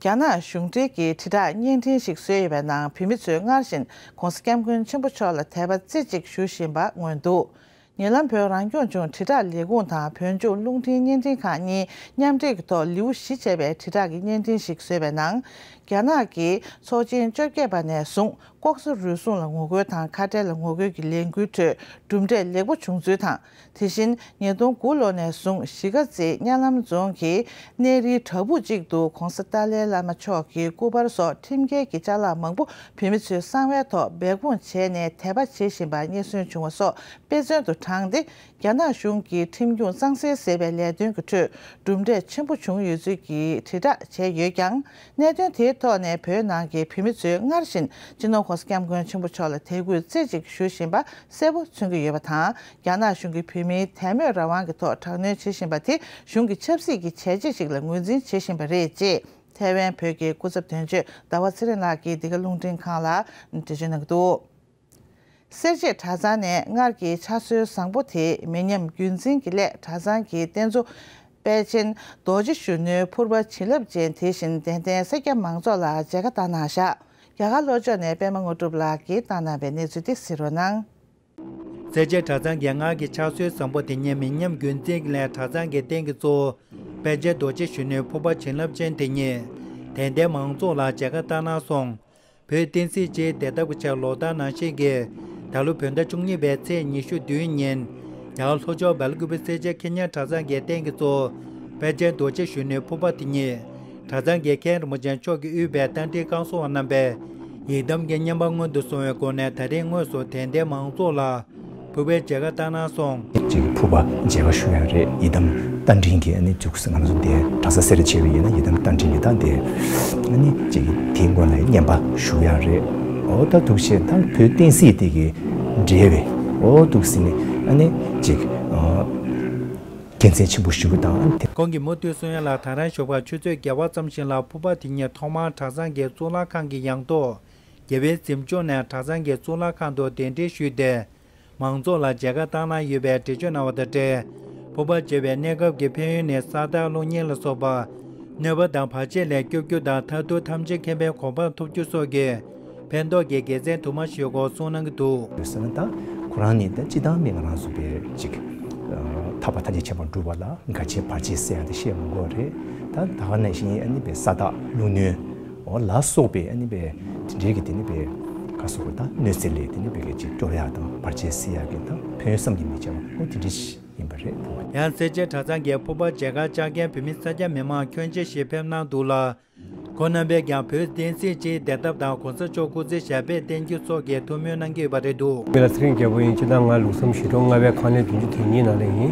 རྒྱ་ནག་གཞུང་འབྲེལ་གྱི་དྲིལ་བསྒྲགས་བརྙན་འཕྲིན་ཞིག་བཟོས་ཡོད་པའི་ནང་། བོད་མི་ཚོས་སྔར་བཞིན་༧གོང་ས་༧སྐྱབས་མགོན་ཆེན་པོ་མཆོག་ལ་དད་པ་རྩེ་གཅིག་ཞུ་བཞིན་པ་མངོན་འདུག། ཉེ་ལམ་བོད་རང་སྐྱོང་ལྗོངས་དྲིལ་བསྒྲགས་ལས་ཁུངས་དང་བོད་ལྗོངས་རླུང་འཕྲིན་བརྙན་འཕྲིན་ཁང་གཉིས་མཉམ་འབྲེལ་གྱི་ཐོག་ལེའུ་བཞི་བྱས་པའི་དྲིལ་བསྒྲགས་ཀྱི་བརྙན་འཕྲིན་ཞིག་བཟོས་པའི་ནང་། རྒྱ་ནག་གི་ཚོགས་ཆེན་བཅོ་བརྒྱད་པ་ནས་བཟུང་ལྐོག་ཟ་རུལ་སུངས་ལ་ངོ་རྒོལ་དང་། ཁ་བྲལ་ལ་ངོ་རྒོལ་གྱི་ལས་འགུལ་ཁྲོད་གྲུབ་འབྲས་ལེགས་པོ་བྱུང་ཚུལ་དང་། དེ་བཞིན་ཉིས་སྟོང་དགུ་ལོ་ནས་བཟུང་གཞིས་ཀ་རྩེ་གཉའ་ལམ་རྫོང་གི་གནས་རིའི་བྲག་ཕུག་ཅིག་ཏུ་༧གོང་ས་ཏཱ་ལའི་བླ་མ་མཆོག་གི་སྐུ་པར་སོགས་ཁྲིམས་འགལ་གྱི་ཅ་ལག་མང་པོ་བོད་མི་ཚོས་གསང་བའི་ཐོག་སྦས་སྐུང་བྱས་ནས་དད་པ་བྱེད་བཞིན་པ་རྙེད་སོན་བྱུང་བ་སོགས་དཔེ་མཚོན་དུ་དྲངས་ཏེ། རྒྱ་ནག་གཞུང་གིས་ཁྲིམས་སྐྱོང་གཙང་སེལ་ཟེར་བའི་ལས་དོན་གྱི་ཁྲོད་གྲུབ་འབྲས་ཆེན་པོ་བྱུང་ཡོད་ཚུལ་གྱི་དྲིལ་བསྒྲགས་བྱས་ཡོད་ཀྱང་། གནད་དོན་དེའི་ཐོག་ནས་བོད་ནང་གི་བོད་མི་ཚོས་སྔར་བཞིན་སྤྱི་ནོར་༧གོང་ས་༧སྐྱབས་མགོན་ཆེན་པོ་མཆོག་ལ་དད་གུས་རྩེ་གཅིག་ཞུ་བཞིན་པ་གསལ་པོ་མཚོན་གྱི་ཡོད་པ་དང་། རྒྱ་ནག་གཞུང་གིས་བོད་མིའི་དད་མོས་རང་དབང་གི་ཐོག་དྲག་གནོན་བྱེད་བཞིན་པ་དེ་གཞུང་གི་ཆབ་སྲིད་ཀྱི་བྱས་རྗེས་ཤིག་ལ་ངོས་འཛིན་བྱེད་བཞིན་པ་རེད་ཅེས། ཐའེ་ཝན་བོད་ཀྱི་སྐུ་ཚབ་དོན་གཅོད་ཟླ་བ་ཚེ་རིང་ལགས་ཀྱིས་འདི་ག་རླུང་འཕྲིན་ཁང་ལ་འགྲེལ་བརྗོད་གནང་གི་འདུག། སེར་བྱེས་གྲྭ་ཚང་ནས་སྔར་གྱི་ཕྱག་སྲོལ་བཟང་པོ་དེ་མི་ཉམས་རྒྱུན་འཛིན་གྱི་སླད། གྲྭ་ཚང་གི་རྟེན་གཙོ་དཔལ་ཆེན་རྡོ་རྗེ་གཞོན་ནུའི་ཕུར་པ་བྱིན་རླབས་ཅན། དེ་བཞིན་དད་ལྡན་སེར་སྐྱ་མང་ཚོགས་ལ་མཇལ་ཁ་བཏང་གནང་བཞག། རྒྱ་གར་ལྷོ་ཕྱོགས་ནས་པད་མ་དངོས་གྲུབ་ལགས་ཀྱིས་བཏང་གནང་བའི་གནས་ཚུལ་དེ་གཟིགས་རོགས་གནང་། སེར་བྱེས་གྲྭ་ཚང་གི་སྔར་གྱི་ཕྱག་སྲོལ་བཟང་པོ་དེ་ཉིད་མི་ཉམས་རྒྱུན་འཛིན་གྱི་སླད། གྲྭ་ཚང་གི་རྟེན་གྱི་གཙོ་བོ་དཔལ་ཆེན་རྡོ་རྗེ་གཞོན་ནུའི་ཕུར་པ་བྱིན་རླབས་ཅན་དེ་ཉིད་དད་ལྡན་མང་ཚོགས་ལ་མཇལ་ཁ་བཏང་གནང་སོང་། བོད་བསྟན་སྲིད་སྤྱིའི་བདེ་ཐབས་ཀྱི་ཆེད། ལོ་ལྟར་ནང་བཞིན་གྱི་ད་ལོ་བོད་ཟླ་བཅུ་གཉིས་པའི་ཚེས་ཉི་ཤུ་བདུན་ཉིན། རྒྱ་གར་ལྷོ་ཕྱོགས་སྦེལ་ཀོབ་སེར་བྱེས་མཁྱེན་གཉེར་གྲྭ་ཚང་གི་རྟེན་གྱི་གཙོ་བོ་དཔལ་ཆེན་རྡོ་རྗེ་གཞོན་ནུའི་ཕུར་པ་དེ་ཉིད། གྲྭ་ཚང་གི་མཁན་རིན་པོ་ཆེ་མཆོག་གིས་དབུས་པའི་རྟ་མགྲིན་བསྐང་གསོ་བ་རྣམ་པས་ཡི་དམ་གྱི་བསྙེན་པ་སྔོན་དུ་སོང་བའི་སྒོ་ནས། ད་རེས་དངོས་སུ་དད་ལྡན་མང་ཚོགས་ལ་ཕུར་པའི་མཇལ་ཁ་བཏང་གནང་སོང་། ཅིག་ཕུར་པ་མཇལ་ཁ་ཞུ་ཡ་རེད། ཡི་དམ་རྟ་མགྲིན་གྱི་ཨ་ནི་འཛུགས་ས་ང་ཚོ་འདི་གྲྭ་ས་སེ་ར་བྱེས་པའི་ཡིན་ན་ཡི་དམ་རྟ་མགྲིན་གྱི་ད་འདི་ཨ་ནི་ཅིག་དེའི་སྔོན་ལ་བསྙེན་པ་ཞུ་ཡ་རེད། འོ་ད་འདུག་བྱས་ད་བོད་བསྟན་སྲིད་དེ་གི་འབྲེལ་བའི་འོ་འདུག་སེ་ནི་ཨ་ནི་ཅིག་དགེ་མཚན་ཆེན་པོ་ཞུ་རྒྱུ་དང་དེ། ཁོང་གིས་མུ་མཐུད་གསུང་ཡ་ལ། ད་རང་ཞོགས་པ་ཆུ་ཚོད་བརྒྱད་པ་ཙམ་ཞིག་ལ་ཕུར་པ་དེ་ཉིད་ཐོག་མར་གྲྭ་ཚང་གི་གཙུག་ལག་ཁང་གི་ཡང་ཐོག་རྒྱལ་བའི་གཟིམ་ཆུང་ནས་གྲྭ་ཚང་གི་གཙུག་ལག་ཁང་དུ་གདན་འདྲེན་ཞུས་ཏེ། མང་ཚོགས་ལ་མཇལ་ཁ་བཏང་གནང་ཡོད་པའི་འགྲེལ་བརྗོད་གནང་བ་དང་འབྲེལ། ཕུར་པ་བྱེད་པའི་གནས་སྐབས་ཀྱི་ཕན་ཡོན་ནི་ས་བདག་བླུག་ཉེས་ལ་སོགས་པ། གནོད་པ་དང་བར་ཆད་ལས་སྐྱོབ་རྒྱུ་དང་། མཐར་ཐུག་ཐམས་ཅད་མཁྱེན་པའི་གོ་འཕང་ཐོབ་རྒྱུ་སོགས་ཀྱི་ཕན་ཐོགས་ཀྱི་དགེ་མཚན་དུ་མ་ཞིག་སྐོར་གསུང་གནང་གི་འདུག། ཡོད་ཟེར་ན། ད་ཁོ་རང་ནི་ད་སྤྱིར་བཏང་མི་ང་རང་ཚོ་པའི་ཅིག་ཐར་པ་ཐམས་ཅད་མཁྱེན་པར་འགྲུབ་པ་ལ་འགལ་རྐྱེན་བར་ཆད་སེལ་ཡ་དེ་བཤད་མི་དགོས་རེད། ད་ད་ག་ནང་བཞིན་ཨ་ནི་པའི་ས་བདག་བླུག་གནོན་འོ་ལ་སོགས་པའི་ཨ་ནི་པའི་དེ་འདྲའི་གི་དེ་ནི་པའི་ག་སོགས་ད་གནོད་འཚེ་ལས་དེ་ནི་པའི་གི་ཅིག་སྐྱོབ་ཡ་དང་བར་ཆད་སེལ་ཡ་གི་ད་ཕན་ཡོན་བསམ་གྱིས་མི་ཁྱབ་པ་འོ་དེ་འདྲའི་ཡིན་པ་རེད། ཡང་སེར་བྱེས་གྲྭ་ཚང་གི་ཕུར་པ་མཇལ་ཁ་བཅར་མཁན་བོད་མི་གསར་རྒྱ་མི་མང་ཁྱོན་ཆེ་ཞིག་ཕེབས་གནང་འདུག་ལ། ཁོང་རྣམ་པས་ཀྱང་བོད་བསྟན་སྲིད་སྤྱིའི་བདེ་ཐབས་དང་གོང་ས་མཆོག་སྐུ་ཚེ་ཞབས་པད་བརྟན་རྒྱུ་སོགས་ཀྱི་ཐུགས་སྨོན་གནང་གི་ཡོད་པ་རེད་འདུག། མི་ལ་ཚེ་རིང་རྒྱལ་པོ་ཡིན། སྤྱིར་བཏང་ང་ལུགས་བསམ་ཞི་ཁྲོ་ལྔ་པའི་ཁང་ལས་བདུན་ཅུ་དོན་གཉིས་ནང་ལས་ཡིན།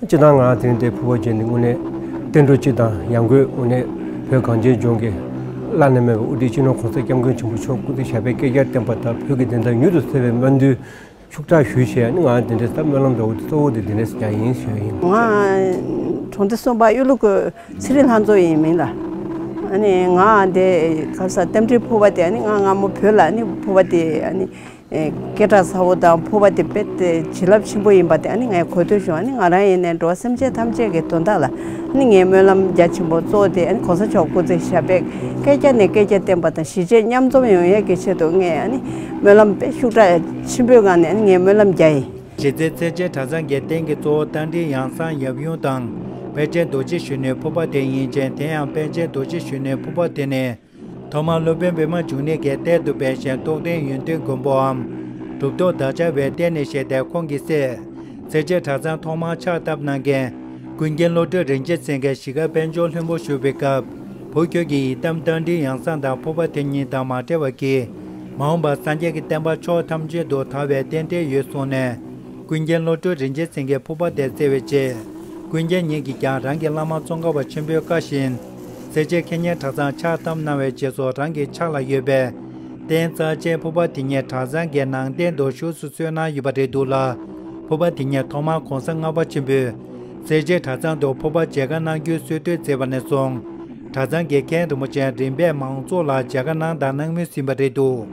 སྤྱིར་བཏང་ང་དེ་རིང་འདིར་ཕུར་པ་བྱས་ནས་དངོས་གནས་བསྟན་འགྲོ་སྤྱི་དང་ཡང་སྒོས་དངོས་གནས་བོད་གངས་ཅན་ལྗོངས་ཀྱི་བླ་ན་མེད་པའི་དབུ་ཁྲིད་སྤྱི་ནོར་༸གོང་ས་༸སྐྱབས་མགོན་ཆེན་པོ་མཆོག་སྐུ་ཚེ་ཞབས་པད་བསྐལ་བརྒྱར་བརྟན་པ་དང་བོད་ཀྱི་བདེན་མཐའ་མྱུར་དུ་གསལ་བའི་སྨོན་འདུན་ཤུགས་དྲག་ཞུས་བྱས། ཨ་ནི་ང་འདི་འདྲའི་ད་སྨོན་ལམ་འདྲ་བོ་དེ་གཙོ་བོ་དེ་འདི་འདྲའི་ཀྱང་ཡིན་ཞུ་ཡ་ཡིན། ང་གྲོང་སྡེ་གསུམ་པ་གཡུ་ལུ་ཁུལ་ཚེ་རིང་ལྷ་མཚོ་ཡིན་མིང་ལ། ཨ་ནི་ང་འདི་ག་ས་རྟ་མགྲིན་ཕུར་པ་དེ་ཨ་ནི་ང་སྔ་མོ་བོད་ལ་ཨ་ནི་ཕུར་པ་དེ་ཨ་ནི་སྐད་གྲགས་ཚ་བོ་དང་ཕུར་པ་དེ་དཔེ་དེ་བྱིན་རླབས་ཆེན་པོ་ཡིན་པ་དེ་ཨ་ནི་ངས་གོ་ཐོས་བྱུང་། ཨ་ནི་ང་རང་ཡིན་ནའི་འགྲོ་བ་སེམས་ཅན་ཐམས་ཅད་ཀྱི་དོན་དག་ལ་ཨ་ནི་ངས་སྨོན་ལམ་རྒྱ་ཆེན་པོ་གཙོ་བོ་དེ་ཨ་ནི་༸གོང་ས་མཆོག་སྐུ་ཚེ་ཞབས་པད་བསྐལ་བརྒྱ་ནས་བསྐལ་བརྒྱ་བརྟན་པ་དང་། གཞིས་བྱེས་མཉམ་འཛོམས་ཡོང་ཡས་ཀྱི་ཆེད་དུ་ངས་ཨ་ནི་སྨོན་ལམ་དཔེ་ཤུགས་དྲག་ཆེན་པོའི་ངང་ནས་ཨ་ནི་ངས་སྨོན་ལམ་རྒྱག་ཡིན། གཞི་རྩའི་ཚེ་བྱེད་གྲྭ་ཚང་གི་རྟེན་གྱི་གཙོ་བོ་རྟ་མགྲིན་ཡང་གསང་ཡབ་ཡུམ་དང་། པཎ་ཆེན་རྡོ་རྗེ་གཞོན་ནུའི་ཕུར་པ་དེ་ཡིན་ཅིང་། དེ་ཡང་པཎ་ཆེན་རྡོ་རྗེ་གཞོན་ནུའི་ཕུར་པ་དེ་ནི། ཐོག་མར་སློབ་དཔོན་པདྨ་འབྱུང་གནས་ཀྱིས་གཏེར་དུ་སྦས་ཤིང་རྟོགས་ལྡན་ཡོན་ཏན་མགོན་པོའམ། གྲུབ་ཐོབ་བདག་ཅག་བའི་གཏེར་ནས་བཞེས་ཏེ། ཁོང་གི་སྲས་ཚེ་བྱེད་གྲྭ་ཚང་ཐོག་མར་ཕྱག་བཏབ་གནང་མཁན། ཀུན་མཁྱེན་བློ་གྲོས་རིན་ཆེན་སེང་གེ་གཞིས་ཀ་དཔལ་འབྱོར་ལྷུན་པོར་བཞུགས་པའི་སྐབས། བུ་ཁྱོད་ཀྱི་ཡི་དམ་རྟ་མགྲིན་ཡང་གསང་དང་ཕུར་པ་དེ་ཉིད་དང་མ་བྲལ་བར་གྱིས། མ་འོངས་པར་སངས་རྒྱས་ཀྱི་བསྟན་པ་ཕྱོགས་ཐམས་ཅད་དུ་དར་བའི་རྟེན་འབྲེལ་ཡོད་གསུངས་ནས། ཀུན་མཁྱེན་བློ་གྲོས་རིན་ཆེན་སེང་གེས་ཕུར་པ་དེ་བསྩལ་བའི་རྗེས། ཀུན་མཁྱེན་ཉིད་ཀྱིས་ཀྱང་རང་གི་བླ་མ་ཙོང་ཁ་པ་ཆེན་པོའི་བཀའ་བཞིན། ཚེ་བྱེད་མཁས་སྙན་གྲྭ་ཚང་ཕྱག་བཏབ་གནང་བའི་རྗེས་སུ། རང་གི་ཕྱག་ལ་ཡོད་པའི་རྟེན་རྩ་ཆེན་ཕུར་པ་དེ་ཉིད་གྲྭ་ཚང་གི་ནང་རྟེན་དུ་བཞུགས་སུ་གསོལ་གནང་ཡོད་པ་རེད་འདུག་ལ། ཕུར་པ་དེ་ཉིད་ཐོག་མར་༸གོང་ས་ལྔ་པ་ཆེན་པོས་ཚེ་བྱེད་གྲྭ་ཚང་དུ་ཕུར་པ་མཇལ་ཁ་གནང་རྒྱུའི་གསོལ་སྟོན་མཛད་པ་ནས་བཟུང་། གྲྭ་ཚང་གི་མཁན་རིན་པོ་ཆེ་རིམ་པས་མང་ཚོགས་ལ་མཇལ་ཁ་གནང་དང་གནང་མུས་ཡིན་པ་རེད་འདུག།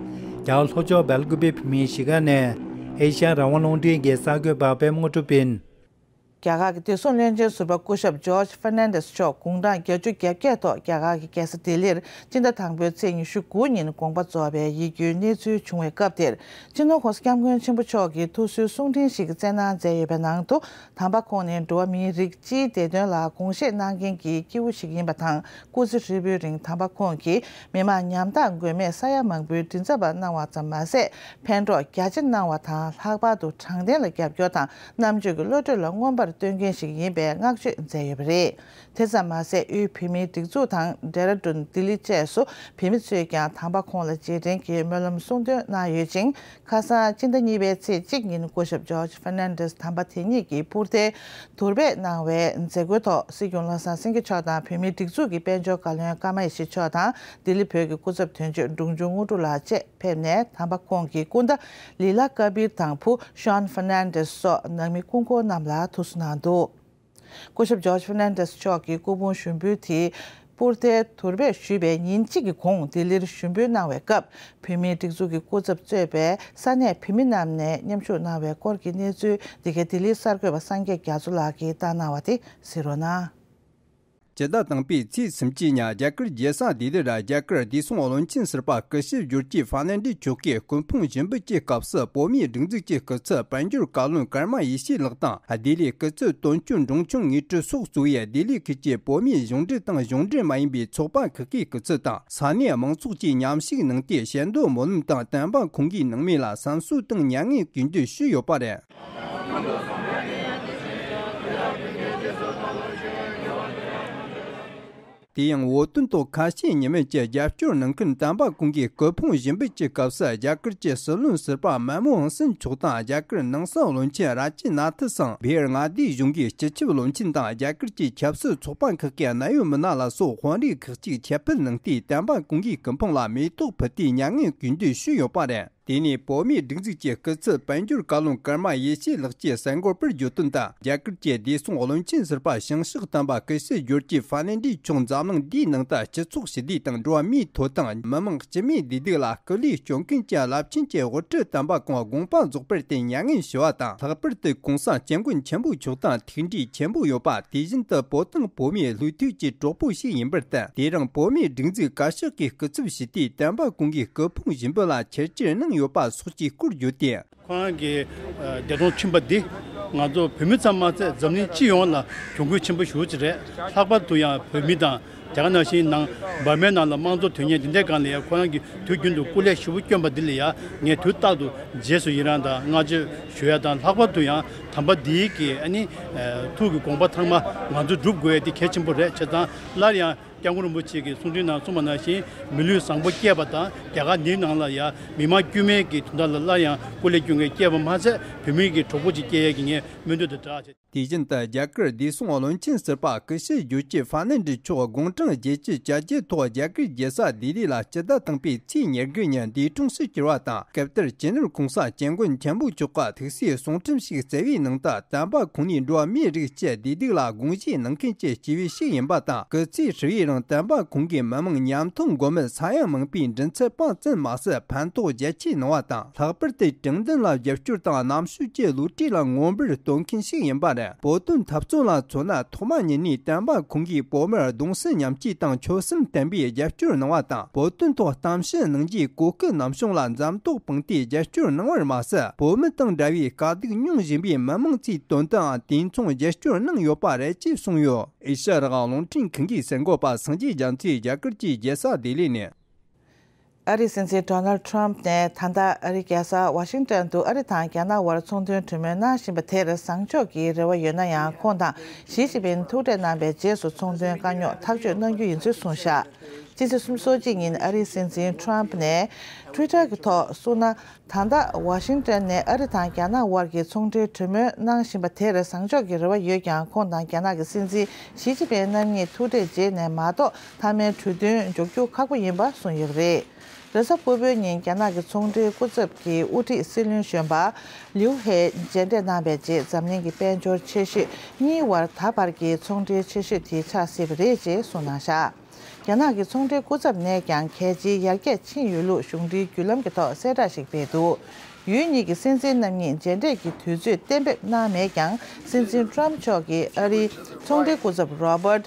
རྒྱ་གར་ལྷོ་ཕྱོགས་སྦེལ་ཀུ་པེ་བོད་མིའི་གཞིས་ཀ་ནས་ཨེ་ཤ་ཡ་རང་དབང་རླུང་འཕྲིན་གྱི་གསར་འགོད་པ་པད་མ་དངོས་གྲུབ་ཡིན། རྒྱ་གར་གྱི་བདེ་སྲུང་བློན་ཆེན་ཟུར་པ་སྐུ་ཞབས་ཇོརྗ་ཧྥར་ནན་ཌེས་མཆོག་དགུང་གྲངས་བརྒྱད་ཅུ་གྱ་བརྒྱད་ཐོག་རྒྱ་གར་གྱི་རྒྱལ་ས་ལྡི་ལིར་སྤྱི་ཟླ་དང་པོའི་ཚེས་ཉི་ཤུ་དགུ་ཉིན་དགོངས་པ་རྫོགས་པའི་ཡིད་སྐྱོའི་གནས་ཚུལ་བྱུང་བའི་སྐབས་དེར། སྤྱི་ནོར་༸གོང་ས་༸སྐྱབས་མགོན་ཆེན་པོ་མཆོག་གིས་ཐུགས་གསོའི་གསུང་འཕྲིན་ཞིག་སྩལ་གནང་མཛད་ཡོད་པའི་ནང་དུ། དམ་པ་ཁོང་ནི་འགྲོ་བ་མིའི་རིགས་སྤྱིའི་བདེ་དོན་ལ་དགོངས་བཞེས་གནང་མཁན་གྱི་སྐྱེས་བུ་ཞིག་ཡིན་པ་དང་། སྐུ་ཚེ་ཧྲིལ་པོའི་རིང་དམ་པ་ཁོང་གིས་མི་དམངས་ཉམ་ཐག་མགོན་མེད་ས་ཡ་མང་པོའི་མགྲིན་ཚབ་པ་གནང་བ་ཙམ་མ་ཟད། ཕན་གྲོགས་རྒྱ་ཆེ་གནང་བ་དང་། ལྷག་པར་དུ་དྲང་བདེན་ལ་རྒྱབ་སྐྱོར་དང་རྣམ་དཔྱོད་ཀྱི་བློ་གྲོས་ལ་མངོན་པར་བསྟོད་མཁན་ཞིག་ཡིན་པའི་བསྔགས་བརྗོད་མཛད་ཡོད་པ་རེད། དེ་ཙམ་མ་ཟད། དབུས་བོད་མིའི་སྒྲིག་འཛུགས་དང་། ཌེ་ར་ཌུན། ལྡི་ལི་བཅས་སུ་བོད་མི་ཚོས་ཀྱང་དམ་པ་ཁོང་ལ་རྗེས་དྲན་གྱི་སྨོན་ལམ་གསུང་འདོན་གནང་ཡོད་ཅིང་། ཁ་སང་སྤྱི་ཟླ་གཉིས་པའི་ཚེས་གཅིག་ཉིན་སྐུ་ཞབས་ཇོརྗ་ཧྥར་ནན་ཌེས་དམ་པ་དེ་ཉིད་ཀྱི་པུར་ཐལ་དུར་སྦས་གནང་བའི་མཛད་སྒོའི་ཐོག་སྲིད་སྐྱོང་བློ་བཟང་སེང་གེ་མཆོག་དང་། བོད་མིའི་སྒྲིག་འཛུགས་ཀྱི་དཔལ་འབྱོར་བཀའ་བློན་ཀརྨ་ཡེ་ཤེས་མཆོག་དང་། ལྡི་ལི་བོད་ཀྱི་སྐུ་ཚབ་དོན་གཅོད་འབྲོང་ཆུང་དངོས་གྲུབ་ལགས་བཅས་ཕེབས་ནས། དམ་པ་ཁོང་གི་སྐུ་ཟླ་ལི་ལ་ཀ་བིར་དང་བུ་ཤོན་ཧྥར་ནན་ཌེས་སོགས་ནང་མི་སྐུ་འཁོར་རྣམས་ལ་ཐུགས་གསོ་གནང་འདུག། སྐུ་ཞབས་ཇོརྗ་ཧྥར་ནན་ཌེས་མཆོག་གི་སྐུ་ཕུང་ཞུགས་འབུལ་དེ་པུར་ཐལ་དུར་སྦས་ཞུས་པའི་ཉིན་གཅིག་གི་གོང་ལྡི་ལིར་ཞུགས་འབུལ་གནང་བའི་སྐབས། བོད་མིའི་སྒྲིག་འཛུགས་ཀྱི་སྐུ་ཚབ་གཙོས་པའི་ས་གནས་བོད་མི་རྣམས་ནས་མཉམ་ཞུགས་གནང་བའི་སྐོར་གྱི་གནས་ཚུལ་འདི་ག་ལྡི་ལིའི་གསར་འགོད་པ་སངས་རྒྱས་རྒྱ་མཚོ་ལགས་ཀྱིས་བཏང་གནང་བ་དེ་གཟིགས་རོགས་གནང་། སྤྱི་ཟླ་དང་པོའི་ཚེས་སུམ་ཅུའི་ཉིན་རྒྱ་གར་རྒྱལ་ས་ལྡི་ལིར་རྒྱ་གར་བདེ་སྲུང་བློན་ཆེན་ཟུར་པ་སྐུ་ཞབས་ཇོར་ཇི་ཧྥར་ནན་ཌེ་མཆོག་གི་སྐུ་ཕུང་ཞུགས་འབུལ་གྱི་སྐབས་སུ། བོད་མིའི་སྒྲིག་འཛུགས་ཀྱི་སྐུ་ཚབ་དཔལ་འབྱོར་བཀའ་བློན་ཀརྨ་ཡེ་ཤེས་ལགས་དང་། ལྡི་ལིའི་སྐུ་ཚབ་དོན་གཅོད་འབྲོང་ཆུང་དངོས་གྲུབ་སོགས་གཙོས་པའི་ལྡི་ལི་ཁུལ་གྱི་བོད་མིའི་གཞུང་འབྲེལ་དང་གཞུང་འབྲེལ་མ་ཡིན་པའི་ཚོགས་པ་ཁག་གི་སྐུ་ཚབ་དང་། ས་གནས་མང་ཚོགས་ཀྱིས་མཉམ་ཞུགས་གནང་སྟེ། ཞལ་འདོན་སྨོན་ལམ་དང་། དམ་པ་ཁོང་གི་ནང་མི་ལ་བསམ་གསོ་དང་མྱ་ངན་གུས་འདུད་ཞུས་ཡོད་པ་རེད། དེ་ཡང་བོད་དོན་ཐོག་ཁ་ཞེ་གཉིས་མེད་ཀྱི་རྒྱབ་སྐྱོར་གནང་མཁན་དམ་པ་ཁོང་གི་སྐུ་ཕུང་ཞུགས་འབུལ་གྱི་སྐབས་སུ། རྒྱ་གར་གྱི་སྲིད་བློན་ཟུར་པ་མན་མོ་ཧན་སིན་མཆོག་དང་། རྒྱ་གར་ནང་སྲིད་བློན་ཆེན་ར་ཇི་ནཱ་ཐི་སིང་། བྷི་ཧར་མངའ་སྡེའི་གཞུང་གི་སྤྱི་ཁྱབ་བློན་ཆེན་དང་། རྒྱ་གར་གྱི་ཆབ་སྲིད་ཚོགས་པ་ཁག་གི་གནད་ཡོད་མི་སྣ་ལ་སོགས་དཔོན་རིགས་ཁག་ཅིག་ཆེད་ཕེབས་གནང་སྟེ། དམ་པ་ཁོང་གི་སྐུ་ཕུང་ལ་མེ་ཏོག་ཕུལ་ཏེ་མྱ་ངན་གུས་འདུད་ཞུས་ཡོད་པ་རེད། དེ་ནས་བོད་མིའི་སྒྲིག་འཛུགས་ཀྱི་སྐུ་ཚབ་དཔལ་འབྱོར་བཀའ་བློན་ཀརྨ་ཡེ་ཤེས་ལགས་ཀྱིས་གསར་འགོད་པར་བརྗོད་དོན་དང་། རྒྱ་གར་གྱི་བདེ་སྲུང་བློན་ཆེན་ཟུར་པ་ཞིང་གཤེགས་དམ་པ་སྐུ་ཞབས་ཇོར་ཇི་ཧྥ་ནན་ཌི་མཆོག་འཛམ་གླིང་འདིའི་ནང་དུ་སྤྱི་ཚོགས་ཞི་བདེ་དང་འགྲོ་བ་མིའི་ཐོབ་ཐང་། མི་དམངས་སྤྱི་མིའི་བདེ་སྡུག་ལ་སྐུ་ལས་སྐྱོན་མཁན་གྱི་རླབས་ཆེན་གྱི་དབུ་ཁྲིད་དམ་པ་ཁོང་དགོངས་པ་རྫོགས་པར་བརྟེན་མྱ་ངན་ཞུ་བ་དང་། ལྷག་པར་དུ་གོང་ས་སྐྱབས་མགོན་ཆེན་པོ་མཆོག་དང་ཐུགས་འདྲིས་ཆེན་པོ་ཡོད་པ། དེ་བཞིན་དུ་བོད་དང་བོད་མིའི་ལྷོ་ཐུག་གི་གྲོགས་པོ་ཞིག་ཡིན་པར་བརྟེན། དེ་རིང་བོད་མིའི་སྒྲིག་འཛུགས་བཀའ་ཤག་གིས་སྐུ་ཚབ་ཞུས་ཏེ་དམ་པ་ཁོང་གི་སྐུ་ཕུང་ཞུ་འབུལ་ལ་ཆེད་བཅར་གནང་ཡོད་པ་སོགས་ཀྱི་སྐོར་བརྗོད་དེ། ཁོ་རང་གི་ཨ་འདས་གྲོངས་ཕྱིན་པ་འདི་ང་ཚོ་བོད་མི་ཙམ་མ་ཟད་འཛམ་གླིང་སྤྱི་ཡོངས་ལ་གྱོང་གུད་ཆེན་པོ་ཞེ་པོ་ཅིག་རེད། ལྷག་པར་དུ་ཡང་བོད་མི་དང་དེ་ག་ནང་བཞིན་ནང་འབར་མའི་ནང་ལ་དམངས་གཙོ་དོན་གཉེར་འདི་འདྲའི་སྒང་ལ་ཡང་ཁོ་རང་གིས་དུས་རྒྱུན་དུ་སྐུ་ལས་ཞེ་པོ་བསྐྱོན་པ་འདི་ལ་ཡང་ངས་དུས་རྟག་ཏུ་རྗེས་སུ་ཡི་རང་དང་བསྔགས་བརྗོད་ཞུ་ཡ་དང་། ལྷག་པར་དུ་ཡང་དམ་པ་འདིའི་གི་ཨ་ནི་ཨ་ཐུགས་ཀྱི་དགོངས་པ་ཚང་མ་ང་ཚོས་སྒྲུབ་དགོས་ཡ་འདི་གལ་ཆེན་པོ་རེད། བྱས་ཙང་སླར་ཡང་། སྐྱབས་མགོན་རིན་པོ་ཆེ་གི་གསུང་འཕྲིན་ནང་གསུངས་པ་ནང་བཞིན་མི་ལུས་བཟང་པོ་སྐྱེས་པ་དང་རྒྱ་གར་འདིའི་ནང་ལ་ཡང་མི་མང་དཀྱུས་མའི་གི་དོན་དག་ལ་སླར་ཡང་སྐུ་ལས་སྐྱོན་མཁན་སྐྱེས་པ་མ་ཟད་བོད་མི་གི་གྲོགས་པོ་ཅིག་སྐྱེ་ཡས་ཀྱི་ངས་སྨོན་འདུན་དུ་བསྒྲགས་བྱས། དེ་བཞིན་དུ་རྒྱ་གར་བདེ་སྲུང་བློན་ཆེན་ཟུར་པ་སྐུ་ཞབས་ཇོར་ཇི་ཧྥ་ནན་ཌི་མཆོག་དགུང་གྲངས་བརྒྱད་ཅུ་གྱ་བརྒྱད་ཐོག་རྒྱ་གར་རྒྱལ་ས་ལྡི་ལི་ལ་སྤྱི་ཟླ་དང་པོའི་ཚེས་ཉེར་དགུ་ཉིན་འདས་གྲོངས་སུ་གྱུར་བ་དང་། སྐབས་དེར་སྤྱི་ནོར་གོང་ས་སྐྱབས་མགོན་ཆེན་པོ་མཆོག་གི་ཐུགས་སྲས་གསུང་འཕྲིན་ཞིག་བསྩལ་བའི་ནང་དུ། དམ་པ་ཁོང་ནི་འགྲོ་བ་མིའི་རིགས་ཀྱི་བདེ་སྡུག་ལ་དགོངས་བཞེས་གནང་མཁན་གྱི་སྐྱེས་བུ་ཞིག་ཡིན་པ་དང་། སྐུ་ཚེ་ཧྲིལ་བོའི་རིང་དམ་པ་ཁོང་གིས་མི་དམངས་ཉམ་ཐག་མགོན་མེད་ས་ཡ་མང་པོའི་མགྲིན་ཚབ་པ་ཙམ་མ་ཟད་ཕན་ཐོགས་རྒྱ་ཆེ་གནང་བ་དང་། ལྷག་པར་དུ་དྲང་བདེན་ལ་རྒྱབ་སྐྱོར་དང་རྣམ་དཔྱོད་ཀྱི་བློ་གྲོས་ལ་མངོན་པར་བསྟོད་མཁན་ཞིག་ཡིན་པ་རེད། བོད་དོན་འཐབ་རྩོད་ལ་མཚོན་ན་ཐོག་མ་ཉིད་ནས་དམ་པ་ཁོང་གིས་བོད་མིར་གདུང་སེམས་མཉམ་སྐྱེད་དང་ཆོད་སེམས་བརྟན་པོས་རྒྱབ་སྐྱོར་གནང་བ་དང་། བོད་དོན་ཐོག་གཏམ་བཤད་གནང་རྒྱུའི་གོ་སྐབས་ནམ་བྱུང་ལ་འཛེམ་དོགས་སྤངས་ཏེ་རྒྱབ་སྐྱོར་གནང་བར་མ་ཟད། བོད་མི་དང་འདྲ་བའི་དཀའ་སྡུག་མྱོང་བཞིན་པའི་མི་མང་ཚོའི་དོན་དུའང་དུས་མཚུངས་རྒྱབ་སྐྱོར་གནང་ཡོད་པ་རེད་ཅེས་གསུངས་ཡོད། ཨེ་ཤ་ཡ་རང་དབང་རླུང་འཕྲིན་ཁང་གི་གསར་འགོད་པ་སངས་རྒྱས་རྒྱ་མཚོས་རྒྱ་གར་གྱི་རྒྱལ་ས་ལྡི་ལི་ནས། ཨ་རིའི་སྲིད་འཛིན་ཌོ་ནལ་ཌི་ཊརམ་ཕི་ནས་ད་ལྟ་ཨ་རིའི་རྒྱལ་ས་ཝ་ཤིང་ཊོན་དུ་ཨ་རི་དང་རྒྱ་ནག་དབར་ཚོང་དོན་གྲོས་མོལ་གནང་བཞིན་པ་དེར་བཟང་ཕྱོགས་ཀྱི་རེ་བ་ཡོད་ན་ཡང་། ཁོང་དང་ཞི་ཅིན་ཕིང་ཐུག་འཕྲད་གནང་པའི་རྗེས་སུ་ཚོང་དོན་དཀའ་རྙོག་ཐག་གཅོད་གནང་རྒྱུ་ཡིན་ཚུལ་གསུངས་བཞག་ཕྱི་ཚེས་སོ་གཅིག་ཉིན་ཨ་རིའི་སྲིད་འཛིན་ཊརམ་ཕི་ནས་ཊུའི་ཊར་གྱི་ཐོག་གསུངས་ན། ད་ལྟ་ཝ་ཤིང་ཊོན་ནས་ཨ་རི་དང་རྒྱ་ནག་དབར་གྱི་ཚོང་འབྲེལ་གྲོས་མོལ་གནང་བཞིན་པ་དེར་བཟང་ཕྱོགས་ཀྱི་རེ་བ་ཡོད་ཀྱང་། ཁོང་དང་རྒྱ་ནག་གི་སྲིད་འཛིན་ཞི་ཅིན་ཕིང་རྣམ་གཉིས་ཐུག་འཕྲད་རྗེས་ནས་མ་གཏོགས་མཐའ་མའི་གྲོས་མཐུན་འཇོག་རྒྱུ་ཁག་པོ་ཡིན་པ་གསུངས་ཡོད་པ་རེད། རེས་གཟའ་ཕུར་བུའི་ཉིན་རྒྱ་ནག་གི་ཚོང་འབྲེལ་སྐུ་ཚབ་ཀྱི་དབུ་ཁྲིད་སྲིད་བློན་གཞོན་པ་ལིའུ་ཧེ་མཇལ་འཕྲད་གནང་པའི་རྗེས། འཛམ་གླིང་གི་དཔལ་འབྱོར་ཆེ་ཤོས་གཉིས་དབར་ད་བར་གྱི་ཚོང་འབྲེལ་ཆེ་ཤོས་དེ་ཆགས་སྲིད་པ་རེད་ཅེས་གསུངས་གནང་བཞག་རྒྱ་ནག་གི་ཚོང་འབྲེལ་སྐུ་ཚབ་ནས་ཀྱང་གལ་ཆེའི་ཡར་རྒྱས་ཕྱིན་ཡོད་ལུགས་གཞུང་འབྲེལ་བརྒྱུད་ལམ་གྱི་ཐོག་གསལ་བསྒྲགས་ཤིག་སྤེལ་འདུག་ཡུལ་གཉིས་ཀྱི་སྲིད་འཛིན་རྣམ་གཉིས་མཇལ་འཕྲད་ཀྱི་དུས་ཚོད་གཏན་འབེབས་གནང་མེད་ཀྱང་། སྲིད་འཛིན་ཊརམ་ཕི་མཆོག་གིས་ཨ་རིའི་ཚོང་འབྲེལ་སྐུ་ཚབ་རོ་བྷར་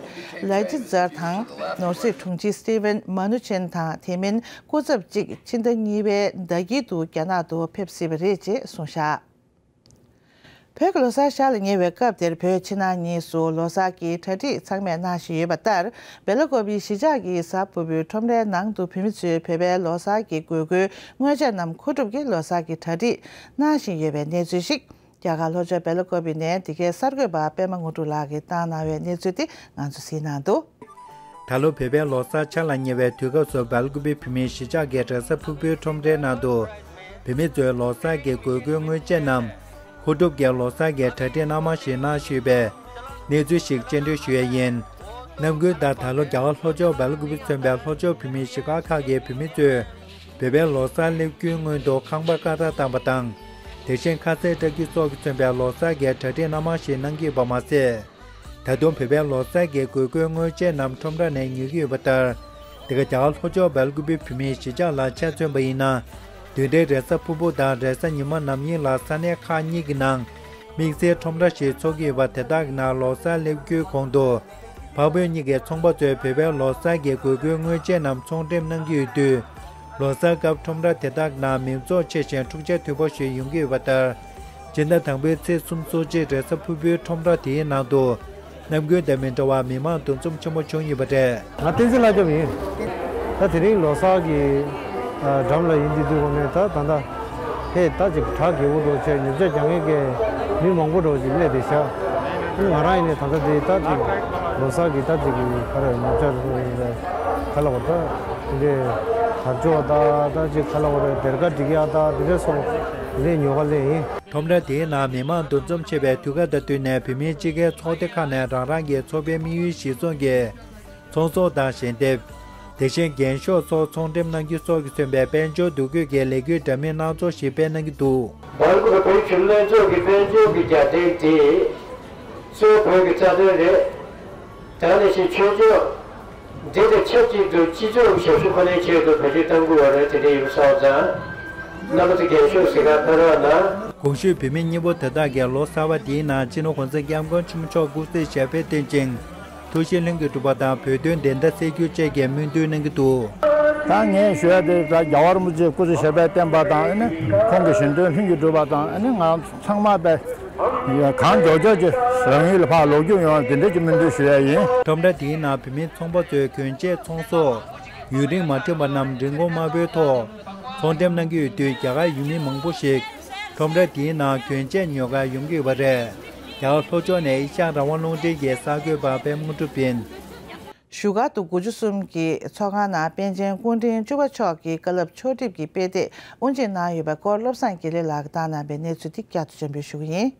ལའི་ཇི་ཛར་དང་། ནོར་སྲིད་དྲུང་ཆེ་སི་ཊི་ཝན་མ་ནུ་ཆིན་དང་། དེ་མིན་སྐུ་ཚབ་གཅིག་ཕྱི་ཟླ་གཉིས་པའི་ཟླ་དཀྱིལ་དུ་རྒྱ་ནག་ཏུ་ཕེབས་སྲིད་པ་རེད་ཅེས་གསུངས་བཞག་བོད་ཀྱི་ལོ་གསར་ཤར་ལ་ཉེ་བའི་སྐབས་དེར། བོད་ཕྱི་ནང་གཉིས་སུ་ལོ་གསར་གྱི་གྲ་སྒྲིག་ཚང་མས་གནང་བཞིན་ཡོད་པ་ལྟར། སྦེལ་ཀོབ་པའི་གཞིས་ཆགས་ཀྱི་གཟའ་ཕུར་བུའི་ཁྲོམ་རའི་ནང་དུ་བོད་མི་ཚོས་བོད་པའི་ལོ་གསར་གྱི་དགོས་མཁོའི་དངོས་ཆས་རྣམས་མཁོ་སྒྲུབ་ཀྱིས་ལོ་གསར་གྱི་གྲ་སྒྲིག་གནང་བཞིན་ཡོད་པའི་གནས་ཚུལ་ཞིག་རྒྱ་གར་ལྷོ་ཕྱོགས་སྦེལ་ཀོབ་པི་ནས་འདི་གའི་གསར་འགོད་པ་པད་མ་དངོས་གྲུབ་ལགས་ཀྱིས་བཏང་གནང་བའི་གནས་ཚུལ་དེ་ང་ཚོས་གཟིགས་གནང་འདུག་ད་ལོ་བོད་པའི་ལོ་གསར་འཆར་ལ་ཉེ་བའི་དུས་སྐབས་སུ། སྦེལ་ཀོབ་པི་བོད་མིའི་གཞིས་ཆགས་ཀྱི་རེས་གཟའ་ཕུར་བུའི་ཁྲོམ་རའི་ནང་དུ། བོད་མི་ཚོས་ལོ་གསར་གྱི་དགོས་མཁོའི་དངོས་ཆས་རྣམས་མཁོ་སྒྲུབ་ཀྱིས་ལོ་གསར་གྱི་གྲ་སྒྲིག་སྣ་མང་ཞིག་གནང་བཞིན་ཡོད་པའི་གནས་ཚུལ་ཞིག་སྤྱན་འབུལ་ཞུ་ཡས་ཡིན། ནམ་རྒྱུན་ལྟར་ད་ལོ་རྒྱ་གར་ལྷོ་ཕྱོགས་སྦེལ་ཀོབ་པི་མཚོན་པའི་ལྷོ་ཕྱོགས་བོད་མིའི་གཞིས་སྒར་ཁག་གི་བོད་མི་ཚོས་བོད་པའི་ལོ་གསར་སླེབས་རྒྱུའི་སྔོན་དུ་ཁང་པ་ཀ་ཐག་བཏང་པ་དང་། དེ་བཞིན་ཁ་ཟས་སྲེག་རྒྱུ་སོགས་ཀྱིས་མཚོན་པའི་ལོ་གསར་གྱི་གྲ་སྒྲིག་སྣ་མང་ཞིག་གནང་གི་ཡོད་པ་མ་ཟད། ད་དུང་བོད་པའི་ལོ་གསར་གྱི་དགོས་མཁོའི་དངོས་ཆས་རྣམས་ཁྲོམ་ར་ནས་ཉོ་གི་ཡོད་པ་ལྟར། འདི་ག་རྒྱ་གར་ལྷོ་ཕྱོགས་སྦེལ་ཀོབ་པི་བོད་མིའི་གཞིས་ཆགས་ལ་ཆ་མཚོན་པ་ཡིན་ན། བདུན་ཕྲག་རེས་གཟའ་ཕུར་བུ་དང་རེས་གཟའ་ཉི་མ་རྣམ་གཉིས་ལ་ས་གནས་ཁག་གཉིས་ཀྱི་ནང་དམིགས་བསལ་ཁྲོམ་ར་ཞིག་འཚོགས་ཀྱི་ཡོད་པ། དེ་དག་གི་ནང་ལོ་གསར་སླེབས་རྒྱུའི་གོང་དུ། འཕགས་བོད་གཉིས་ཀྱི་ཚོང་པ་ཚོས་བོད་པའི་ལོ་གསར་གྱི་དགོས་མཁོའི་དངོས་ཆས་རྣམས་ཚོང་འགྲེམས་གནང་གི་ཡོད་དུས། ལོ་གསར་སྐབས་ཁྲོམ་ར་དེ་དག་ནང་མི་ཚོགས་ཆེ་ཞིང་འཁྲུག་ཆ་དོད་པོ་ཞིག་ཡོང་གི་ཡོད་པ་ལྟར། སྤྱི་ཟླ་དང་པོའི་ཚེས་སོ་གཅིག་རེས་གཟའ་ཕུར་བུའི་ཁྲོམ་ར་དེའི་ནང་དུ། ནམ་རྒྱུན་དང་མི་འདྲ་བར་མི་མང་འདུ་འཛོམས་ཆེན་པོ་བྱུང་ཡོད་པ་རེད། ང་བསྟན་འཛིན་ལྷ་སྐྱབས་ཡིན། ད་དེ་རིང་ལོ་གསར་གྱི་འགྲམ་ལ་ཡིན་དུས་དུས་གོང་ནས། ད་ད་ལྟ་ཧེ་ད་ཅིག་གྲ་རྒྱས་པོ་འདྲ་བྱས། ཉོ་ཆ་རྒྱག་མཁན་གྱི་མི་མང་པོ་འདྲ་ཅིག་སླེབས་བསྡད་ཤག་ང་རང་ཡིན་ནའི་ད་ལྟ་དེ་ད་ཅིག་ལོ་གསར་གྱི་ད་ཅིག་གི་ག་རེ་ཉོ་ཆ་ག་ལ་བ་ད་དེ་འདྲའི་དར་ལྕོག་ད་ད་ཅིག་ག་ལ་བ་རེད། སྡེར་ཁ་སྒྲིག་ཡག་ད་དེ་འདྲའི་སོགས་ལས་ཉོ་ག་སླེབས་ཡིན། ཁྲོམ་ར་དེའི་ནང་མི་མང་འདུ་འཛོམས་ཆེ་བའི་དུས་སྐབས་དང་བསྟུན་ནས། བོད་མིའི་སྤྱི་སྒེར་ཚོགས་སྡེ་ཁག་ནས་རང་རང་གི་ཚོགས་པའི་དམིགས་ཡུལ་གཞིར་བཟུང་གིས་ཚོང་ཟོག་དང་ཞལ་འདེབས། དེ་བཞིན་རྒྱན་ཤོག་སོགས་ཚོང་འགྲེམས་གནང་རྒྱུ་སོགས་ཀྱིས་མཚོན་པའི་དཔལ་འབྱོར་འདུ་འགོད་ཀྱི་ལས་འགུལ་འདྲ་མིན་སྣ་ཚོགས་ཤིག་སྤེལ་གནང་གི་འདུག། འབར་གོ་བོད་ཁྱིམ་ལྷན་ཚོགས་ཀྱི་དཔལ་འབྱོར་གྱི་རྒྱལ་ཕྲན་དེ་གཙོ་བོ་བོད་ཀྱི་རྩ་དོན་རེད། དེ་ནང་བཞིན་ཆོས་ཕྱོགས་འདི་དང་ཆབས་ཅིག་ཏུ་སྤྱི་ཚོགས་ཞབས་ཞུ་འཁོར་ལོའི་ཆེད་དུ་བེད་སྤྱོད་གཏང་དགོས་པ་རེད། དེ་འདྲ་ཡིན་པ་སོང་ཙང་རྣམ་པ་ཚོ་རྒྱན་ཤོག་གཟིགས་གར་ཕེབས་རོགས་གནང་། གོང་ཞུས་བོད་མི་སྙིང་པོ་དེ་དག་གིས་ལོ་གསར་པ་འདིའི་ནང་སྤྱི་ནོར་གོང་ས་སྐྱབས་མགོན་ཆེན་པོ་མཆོག་སྐུ་ཚེ་ཞབས་པད་བརྟན་ཅིང་། ཐུགས་བཞེད་ལྷུན་གྱིས་གྲུབ་པ་དང་བོད་དོན་བདེན་མཐའ་གསལ་རྒྱུ་བཅས་ཀྱི་སྨོན་འདུན་གནང་གི་འདུག། ད་ངས་ཞུ་ཡ་དེ་ད་རྒྱལ་བ་རིན་པོ་ཆེ་སྐུ་ཚེ་ཞབས་པད་བརྟན་པ་དང་ཨ་ནི་ཁོང་གི་བཞེད་དོན་ལྷུན་གྱིས་གྲུབ་པ་དང་ཨ་ནི་ང་ཚང་མ་པས་གང་མགྱོགས་མགྱོགས་ཀྱི་རང་ཡུལ་ལ་ཕར་ལོག་རྒྱུ་ཡོང་བ་དེ་འདྲས་ཀྱི་སྨོན་འདུན་ཞུ་ཡ་ཡིན། ཁྲོམ་ར་དེའི་ནང་བོད་མི་ཚོང་པ་ཚོས་གྱོན་ཆས་ཚོང་ཟོག་ཡུན་རིང་མ་ཐོན་པ་རྣམས་རིན་གོང་དམའ་པོའི་ཐོག་ཚོང་འགྲེམས་གནང་གི་ཡོད་དུས་རྒྱ་གར་ཡུལ་མི་མང་པོ་ཞིག་ཁྲོམ་ར་དེའི་ནང་གྱོན་ཆས་ཉོ་གར་ཡོང་གི་ཡོད་པ་རེད། རྒྱ་གར་ལྷོ་ཕྱོགས་ནས་ཨེ་ཤ་ཡ་རང་དབང་རླུང་འཕྲིན་གྱི་གསར་འགོད་པ་པད་མ་གྲུབ་ཡིན། བཞུགས་སྒར་དུ་དགུ་བཅུ་གསུམ་གྱི་ཚོགས་ཁང་ནང་པཎ་ཆེན་སྐུ་ཕྲེང་བཅུ་པ་མཆོག་གི་བཀའ་སློབ་ཕྱོགས་སྒྲིག་གི་དཔེ་དེབ་དབུ་འབྱེད་གནང་ཡོད་པའི་སྐོར་བློ་བཟང་དགེ་ལེགས་ལགས་ཀྱིས་བཏང་གནང་བའི་གནས་ཚུལ་དེ་བསྐྱར་དུ་སྤྱན་འབུལ་ཞུ་གི་ཡིན།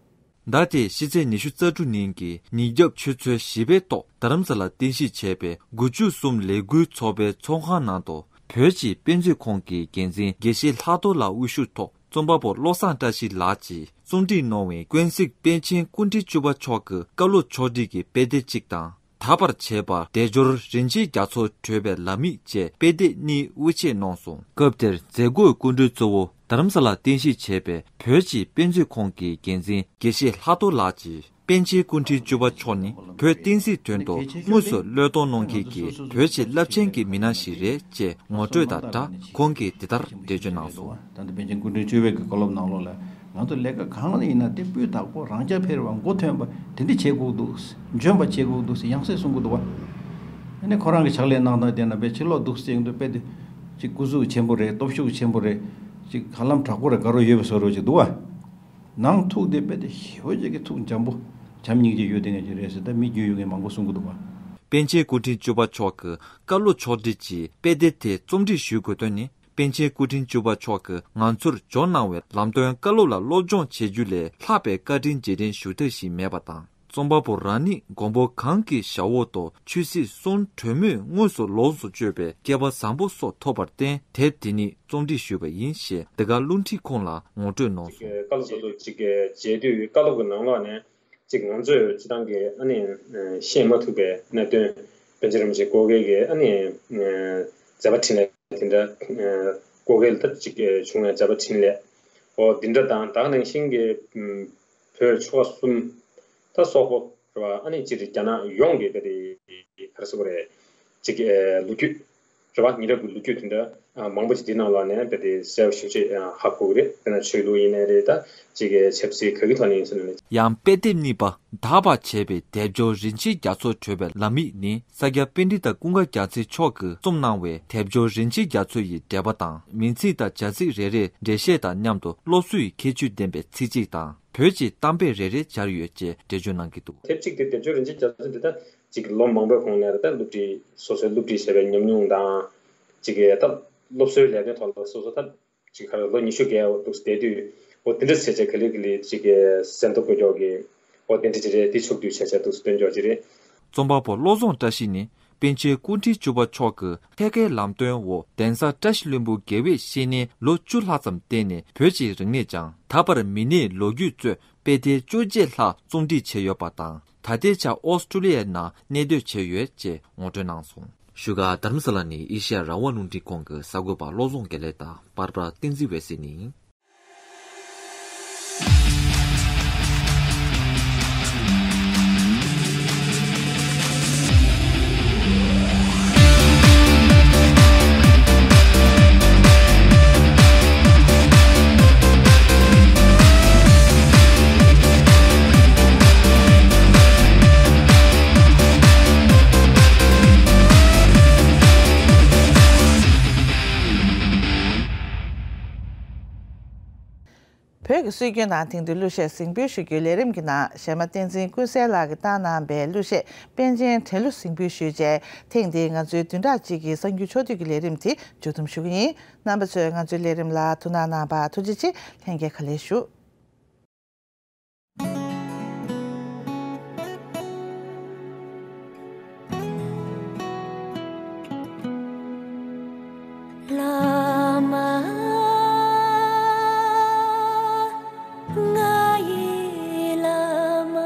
ཟླ་དེའི་ཕྱི་ཚེས་ཉི་ཤུ་རྩ་དྲུག་ཉིན་གྱི་ཉིན་རྒྱབ་ཆུ་ཚོད་བཞི་པའི་ཐོག་རྡ་རམ་ས་ལར་རྟེན་གཞི་བྱས་པའི་དགུ་བཅུ་གསུམ་ལས་འགུལ་ཚོགས་པའི་ཚོགས་ཁང་ནང་དུ་བོད་ཀྱི་དཔེ་མཛོད་ཁང་གི་འགན་འཛིན་དགེ་བཤེས་ལྷག་རྡོར་ལགས་དབུ་བཞུགས་ཐོག་རྩོམ་པ་པོ་བློ་བཟང་བཀྲ་ཤིས་ལགས་ཀྱིས་རྩོམ་སྒྲིག་གནང་བའི་ཀུན་གཟིགས་པཎ་ཆེན་སྐུ་ཕྲེང་བཅུ་པ་མཆོག་གི་བཀའ་སློབ་ཕྱོགས་སྒྲིག་གི་དཔེ་དེབ་ཅིག་དང་། ད་བར་བྱས་པ་སྡེབ་སྦྱོར་རིན་ཆེན་རྒྱ་མཚོ་བགྲོད་པའི་ལམ་ཡིག་བཅས་དཔེ་དེབ་གཉིས་དབུ་འབྱེད་གནང་སོང་། སྐབས་དེར་མཛད་སྒོའི་སྐུ་མགྲོན་གཙོ་བོ་རྡ་རམ་ས་ལར་རྟེན་གཞི་བྱས་པའི་བོད་ཀྱི་དཔེ་མཛོད་ཁང་གི་འགན་འཛིན་དགེ་བཤེས་ལྷག་རྡོར་ལགས་ཀྱིས། པཎ་ཆེན་སྐུ་ཕྲེང་བཅུ་པ་མཆོག་ནི་བོད་བསྟན་སྲིད་དོན་ཐོག་དངོས་སུ་བློས་གཏོང་གནང་མཁན་གྱི་བོད་ཀྱི་རླབས་ཆེན་གྱི་མི་སྣ་ཞིག་རེད་ཅེས་ངོ་སྤྲོད་དང་སྦྲགས་ཁོང་གིས་འདི་ལྟར་འགྲེལ་བརྗོད་གནང་སོང་། ད་ལྟ་པཎ་ཆེན་སྐུ་ཕྲེང་བཅུ་པའི་གི་བཀའ་སློབ་ནང་ལོགས་ལ་ང་ཚོ་ལས་ཀ་གང་ལ་ཡིན་ན་དེ་སྤུས་དག་པོ་རང་རྐྱ་འཕེར་བ་མགོ་ཐོན་པ་དེ་འདྲ་བྱེད་དགོས་འདུག་འཇོན་པ་བྱེད་དགོས་འདུག་ཟེར་ཡང་སེ་གསུང་གི་འདུག་བ། ཨ་ནི་ཁོ་རང་གི་ཕྱག་ལས་གནང་སྟངས་དེ་ན་དཔེ་ཕྱི་ལོགས་འདུག་ཟེར་གྱི་འདུག་དཔེ་དེ་ཅིག་སྐུ་གཟུགས་ཆེན་པོ་རེད། སྟོབས་ཤུགས་ཆེན་པོ་རེད། ཅིག་ཧ་ལམ་དྲག་པོ་རེད། དགའ་རབ་ཡོད་པའི་བཟོ་འདྲ་ཅིག་འདུག་བ། ནང་ཐུགས་དེ་དཔེ་དེ་ཞེ་པོ་ཅིག་གི་ཐུགས་འཇམ་པོ་བྱམས་སྙིང་རྗེ་ཡོད་དེ་ངེས་ཀྱི་རེད་ཟེར་ད་མི་རྒྱུས་ཡོད་མཁན་མང་པོ་གསུང་གི་འདུག་བ། པཎ་ཆེན་སྐུ་ཕྲེང་བཅུ་པ་མཆོག་གི་བཀའ་སློབ་ཕྱོགས་སྒྲིག་གི་དཔེ་དེབ་དེ་རྩོམ་སྒྲིག་ཞུ་དགོས་དོན་ནི། པཎ་ཆེན་སྐུ་ཕྲེང་བཅུ་པ་མཆོག་གིས་ང་ཚོར་འབྱོར་གནང་བའི་ལམ་སྟོན་བཀའ་སློབ་ལ་སློབ་སྦྱོང་བྱེད་རྒྱུ་ལས་ལྷག་པའི་བཀའ་དྲིན་རྗེས་དྲན་ཞུ་ཐབས་ཤིག་མེད་པ་དང་། རྩོམ་པ་པོ་རང་ཉིད་མགོན་པོ་གང་གི་ཞབས་འོག་ཏུ་ཆོས་སྲིད་གསུམ་གྲོས་མོས་དངོས་སུ་ལོངས་སུ་སྤྱོད་པའི་སྐལ་བ་བཟང་པོ་སོགས་ཐོབ་པར་བརྟེན་དེབ་དེ་ཉིད་རྩོམ་སྒྲིག་ཞུས་པ་ཡིན་ཞེས་འདི་ག་རླུང་འཕྲིན་ཁང་ལ་ངོ་སྤྲོད་གནང་སོང་། བཀའ་སློབ་ཚོ་ཅིག་མཇལ་དུས་བཀའ་སློབ་ཀྱི་ནང་ལོགས་ནས་ཅིག་ང་ཚོས་སྤྱི་བཏང་གི་ཨ་ནི་ཤེས་མ་ཐུབ་པའི་གནད་དོན་པཎ་ཆེན་རིན་པོ་ཆེ་བཀའ་བརྒྱུད་ཀྱི་ཨ་ནི་མཛད་པ་འཕྲིན་ལས་དེ་འདྲ་བཀའ་བརྒྱུད་ལ་ཅིག་བྱུང་བའི་མཛད་པ་འཕྲིན་ལས་འོ་འདི་འདྲ་དང་ད་ག་ནང་བཞིན་གྱི་བོད་ཆོལ་ཁ་གསུམ་ད་སོག་པོ་རེད་བ། ཨ་ནི་སྤྱིར་རྒྱ་ནག་ཡོངས་ཀྱི་ད་དེ་ག་རེ་ཟེར་དགོས་རེད། ཅིག་ལོ་རྒྱུས་རེད་བ། ཉེ་རབས་ཀྱི་ལོ་རྒྱུས་དེ་འདྲ་མང་པོ་ཅིག་འདི་ནང་ལོགས་ནས་ད་དེ་གསལ་པོ་ཞེ་པོ་ཅིག་ཧ་གོ་གི་རེད། དཔེར་ན་ཆོས་ལུགས་ཡིན་ནའི་རེད། ད་ཅིག་ཆབ་སྲིད་ག་གི་ཐོག་ནས་ཡིན་ཟེར་ན་ནི། ཡང་དཔེ་དེབ་གཉིས་པ་ད་བར་བྱས་པའི་སྡེབ་སྦྱོར་རིན་ཆེན་རྒྱ་མཚོ་བགྲོད་པའི་ལམ་ཡིག་ནི་ས་སྐྱ་པཎྜི་ཏ་ཀུན་དགའ་རྒྱ་མཚོ་མཆོག་གིས་རྩོམ་གནང་བའི་སྡེབ་སྦྱོར་རིན་ཆེན་རྒྱ་མཚོ་ཡི་འགྲེལ་པ་དང་མིང་ཚིག་དང་བྱ་ཚིག་རེ་རེའི་འགྲེལ་བཤད་དང་མཉམ་དུ་སློབ་གསོའི་ཁྱད་ཆོས་ལྡན་པའི་ཚིག་གཅིག་དང་། བོད་ཀྱི་གཏམ་དཔེ་རེ་རེ་སྦྱར་ཡོད་ཅེས་འགྲེལ་བརྗོད་གནང་གི་འདུག། དེབ་གཅིག་དེ་སྡེབ་སྦྱོར་རིན་ཆེན་རྒྱ་མཚོ་འདི་ད་ཅིག་ལོ་མང་པོའི་གོང་ནས་རེད། ད་སློབ་ཁྲིད་སོ་སོའི་སློབ་ཁྲིད་བྱས་པའི་ཉམས་མྱོང་དང་ཅིག་གི་ད་སློབ་གསོའི་ལས་དོན་ཐོག་ལ་སོ་སོ་ད་ཅིག་ག་རེ་ལོ་ཉི་ཤུ་བརྒལ་འདུག་བསྡད་དུས་འོ་དེ་འདྲ་བྱས་བྱས་ག་ལེ་ག་ལེ་ཅིག་གི་ཟིན་ཐོ་བཀོད་རྒྱོག་གི་འོ་དེ་འདྲ་ཅིག་རེད། དེ་ཕྱོགས་བསྡུས་བྱས་བྱས་འདུག་སྟོན་རྒྱོག་ཅིག་རེད། རྩོམ་པ་པོ་བློ་བཟང་བཀྲ་ཤིས་ནི། པཎ་ཆེན་སྐུ་ཕྲེང་བཅུ་པ་མཆོག་གི་ཐད་ཀའི་ལམ་སྟོན་འོག་གདན་ས་བཀྲ་ཤིས་ལྷུན་པོའི་དགེ་བའི་བཤེས་གཉེན་ལོ་བཅུ་ལྷག་ཙམ་བསྟེན་ནས་བོད་ཀྱི་རིག་གནས་ཀྱང་ད་བར་མི་སྣའི་ལོ་རྒྱུས་གཙོས་དཔེ་དེབ་བཅོ་བརྒྱད་ལྷག་རྩོམ་སྒྲིག་བྱས་ཡོད་པ་དང་། ད་ལྟའི་ཆར་ཨོ་སི་ཀྲུ་ལི་ཡའི་ནང་གནས་སྡོད་བྱས་ཡོད་ཅེས་ངོ་སྤྲོད་གནང་སོང་། བཞུགས་སྒར་རྡ་རམ་ས་ལ་ནས་ཨེ་ཤེ་ཡ་རང་དབང་རླུང་འཕྲིན་ཁང་གི་གསར་འགོད་པ་བློ་བཟང་དགེ་ལེགས་དང་པར་པ་བསྟན་འཛིན་འོད་ཟེར་ནི། བོད་ཀྱི་སྲོལ་རྒྱུན་དང་དེང་དུས་གླུ་གཞས་གཟིགས་འབུལ་ཞུ་རྒྱུའི་ལས་རིམ་གྱི་ནང་གཞས་མ་བསྟན་འཛིན་ཀུན་གསལ་ལགས་ཀྱིས་བཏང་གནང་པའི་གླུ་གཞས་པཎ་ཆེན་དྲན་གླུ་གཟིགས་འབུལ་ཞུས་རྗེས། ཐེངས་འདིའི་ང་ཚོའི་བདུན་ཕྲག་གཅིག་གི་གསར་འགྱུར་ཕྱོགས་བསྡུས་ཀྱི་ལས་རིམ་དེ་མཇུག་བསྡོམས་ཞུ་གི་ཡིན། རྣམ་པ་ཚོས་ང་ཚོའི་ལས་རིམ་ལ་ཐུགས་སྣང་གནང་བར་ཐུགས་རྗེ་ཆེ། ལྷན་རྒྱས་བཀའ་ལན་ཞུ། ཨ་མ། ང་ཡི་བླ་མ།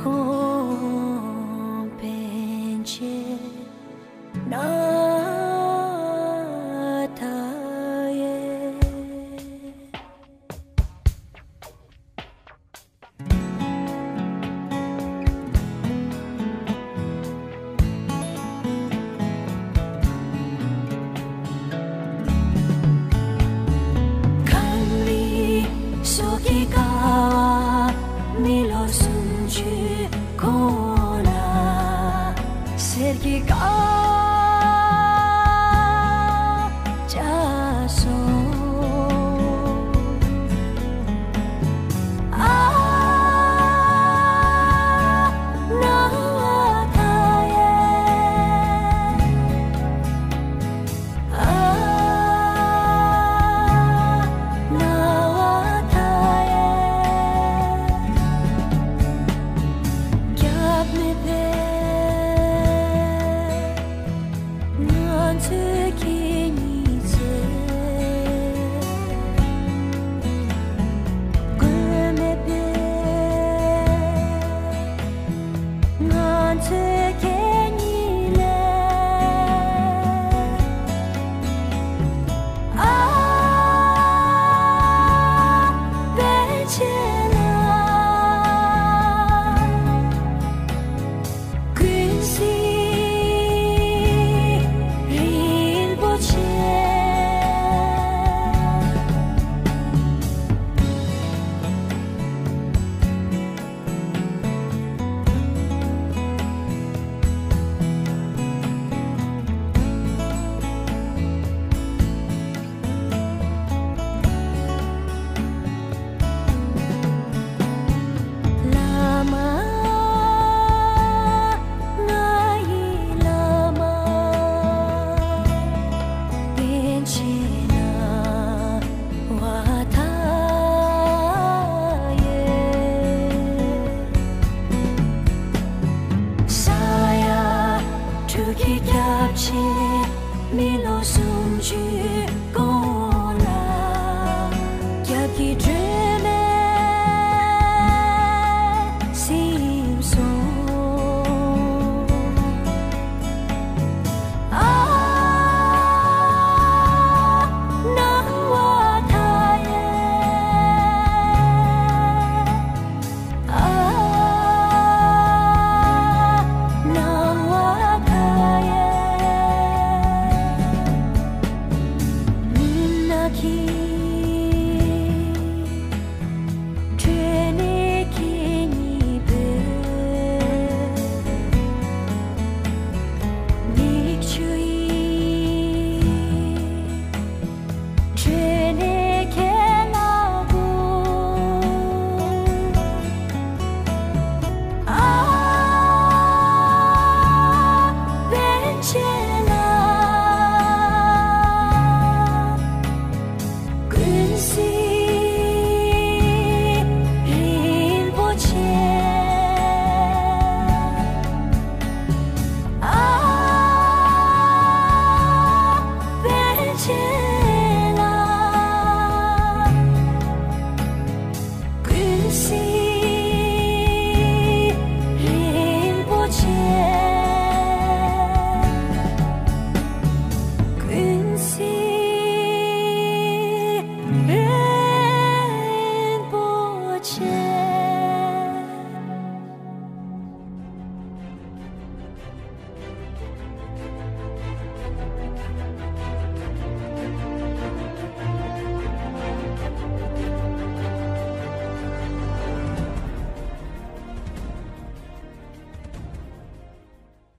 ཁོང་ཕན་ཆད་ན་ད་ཡེ།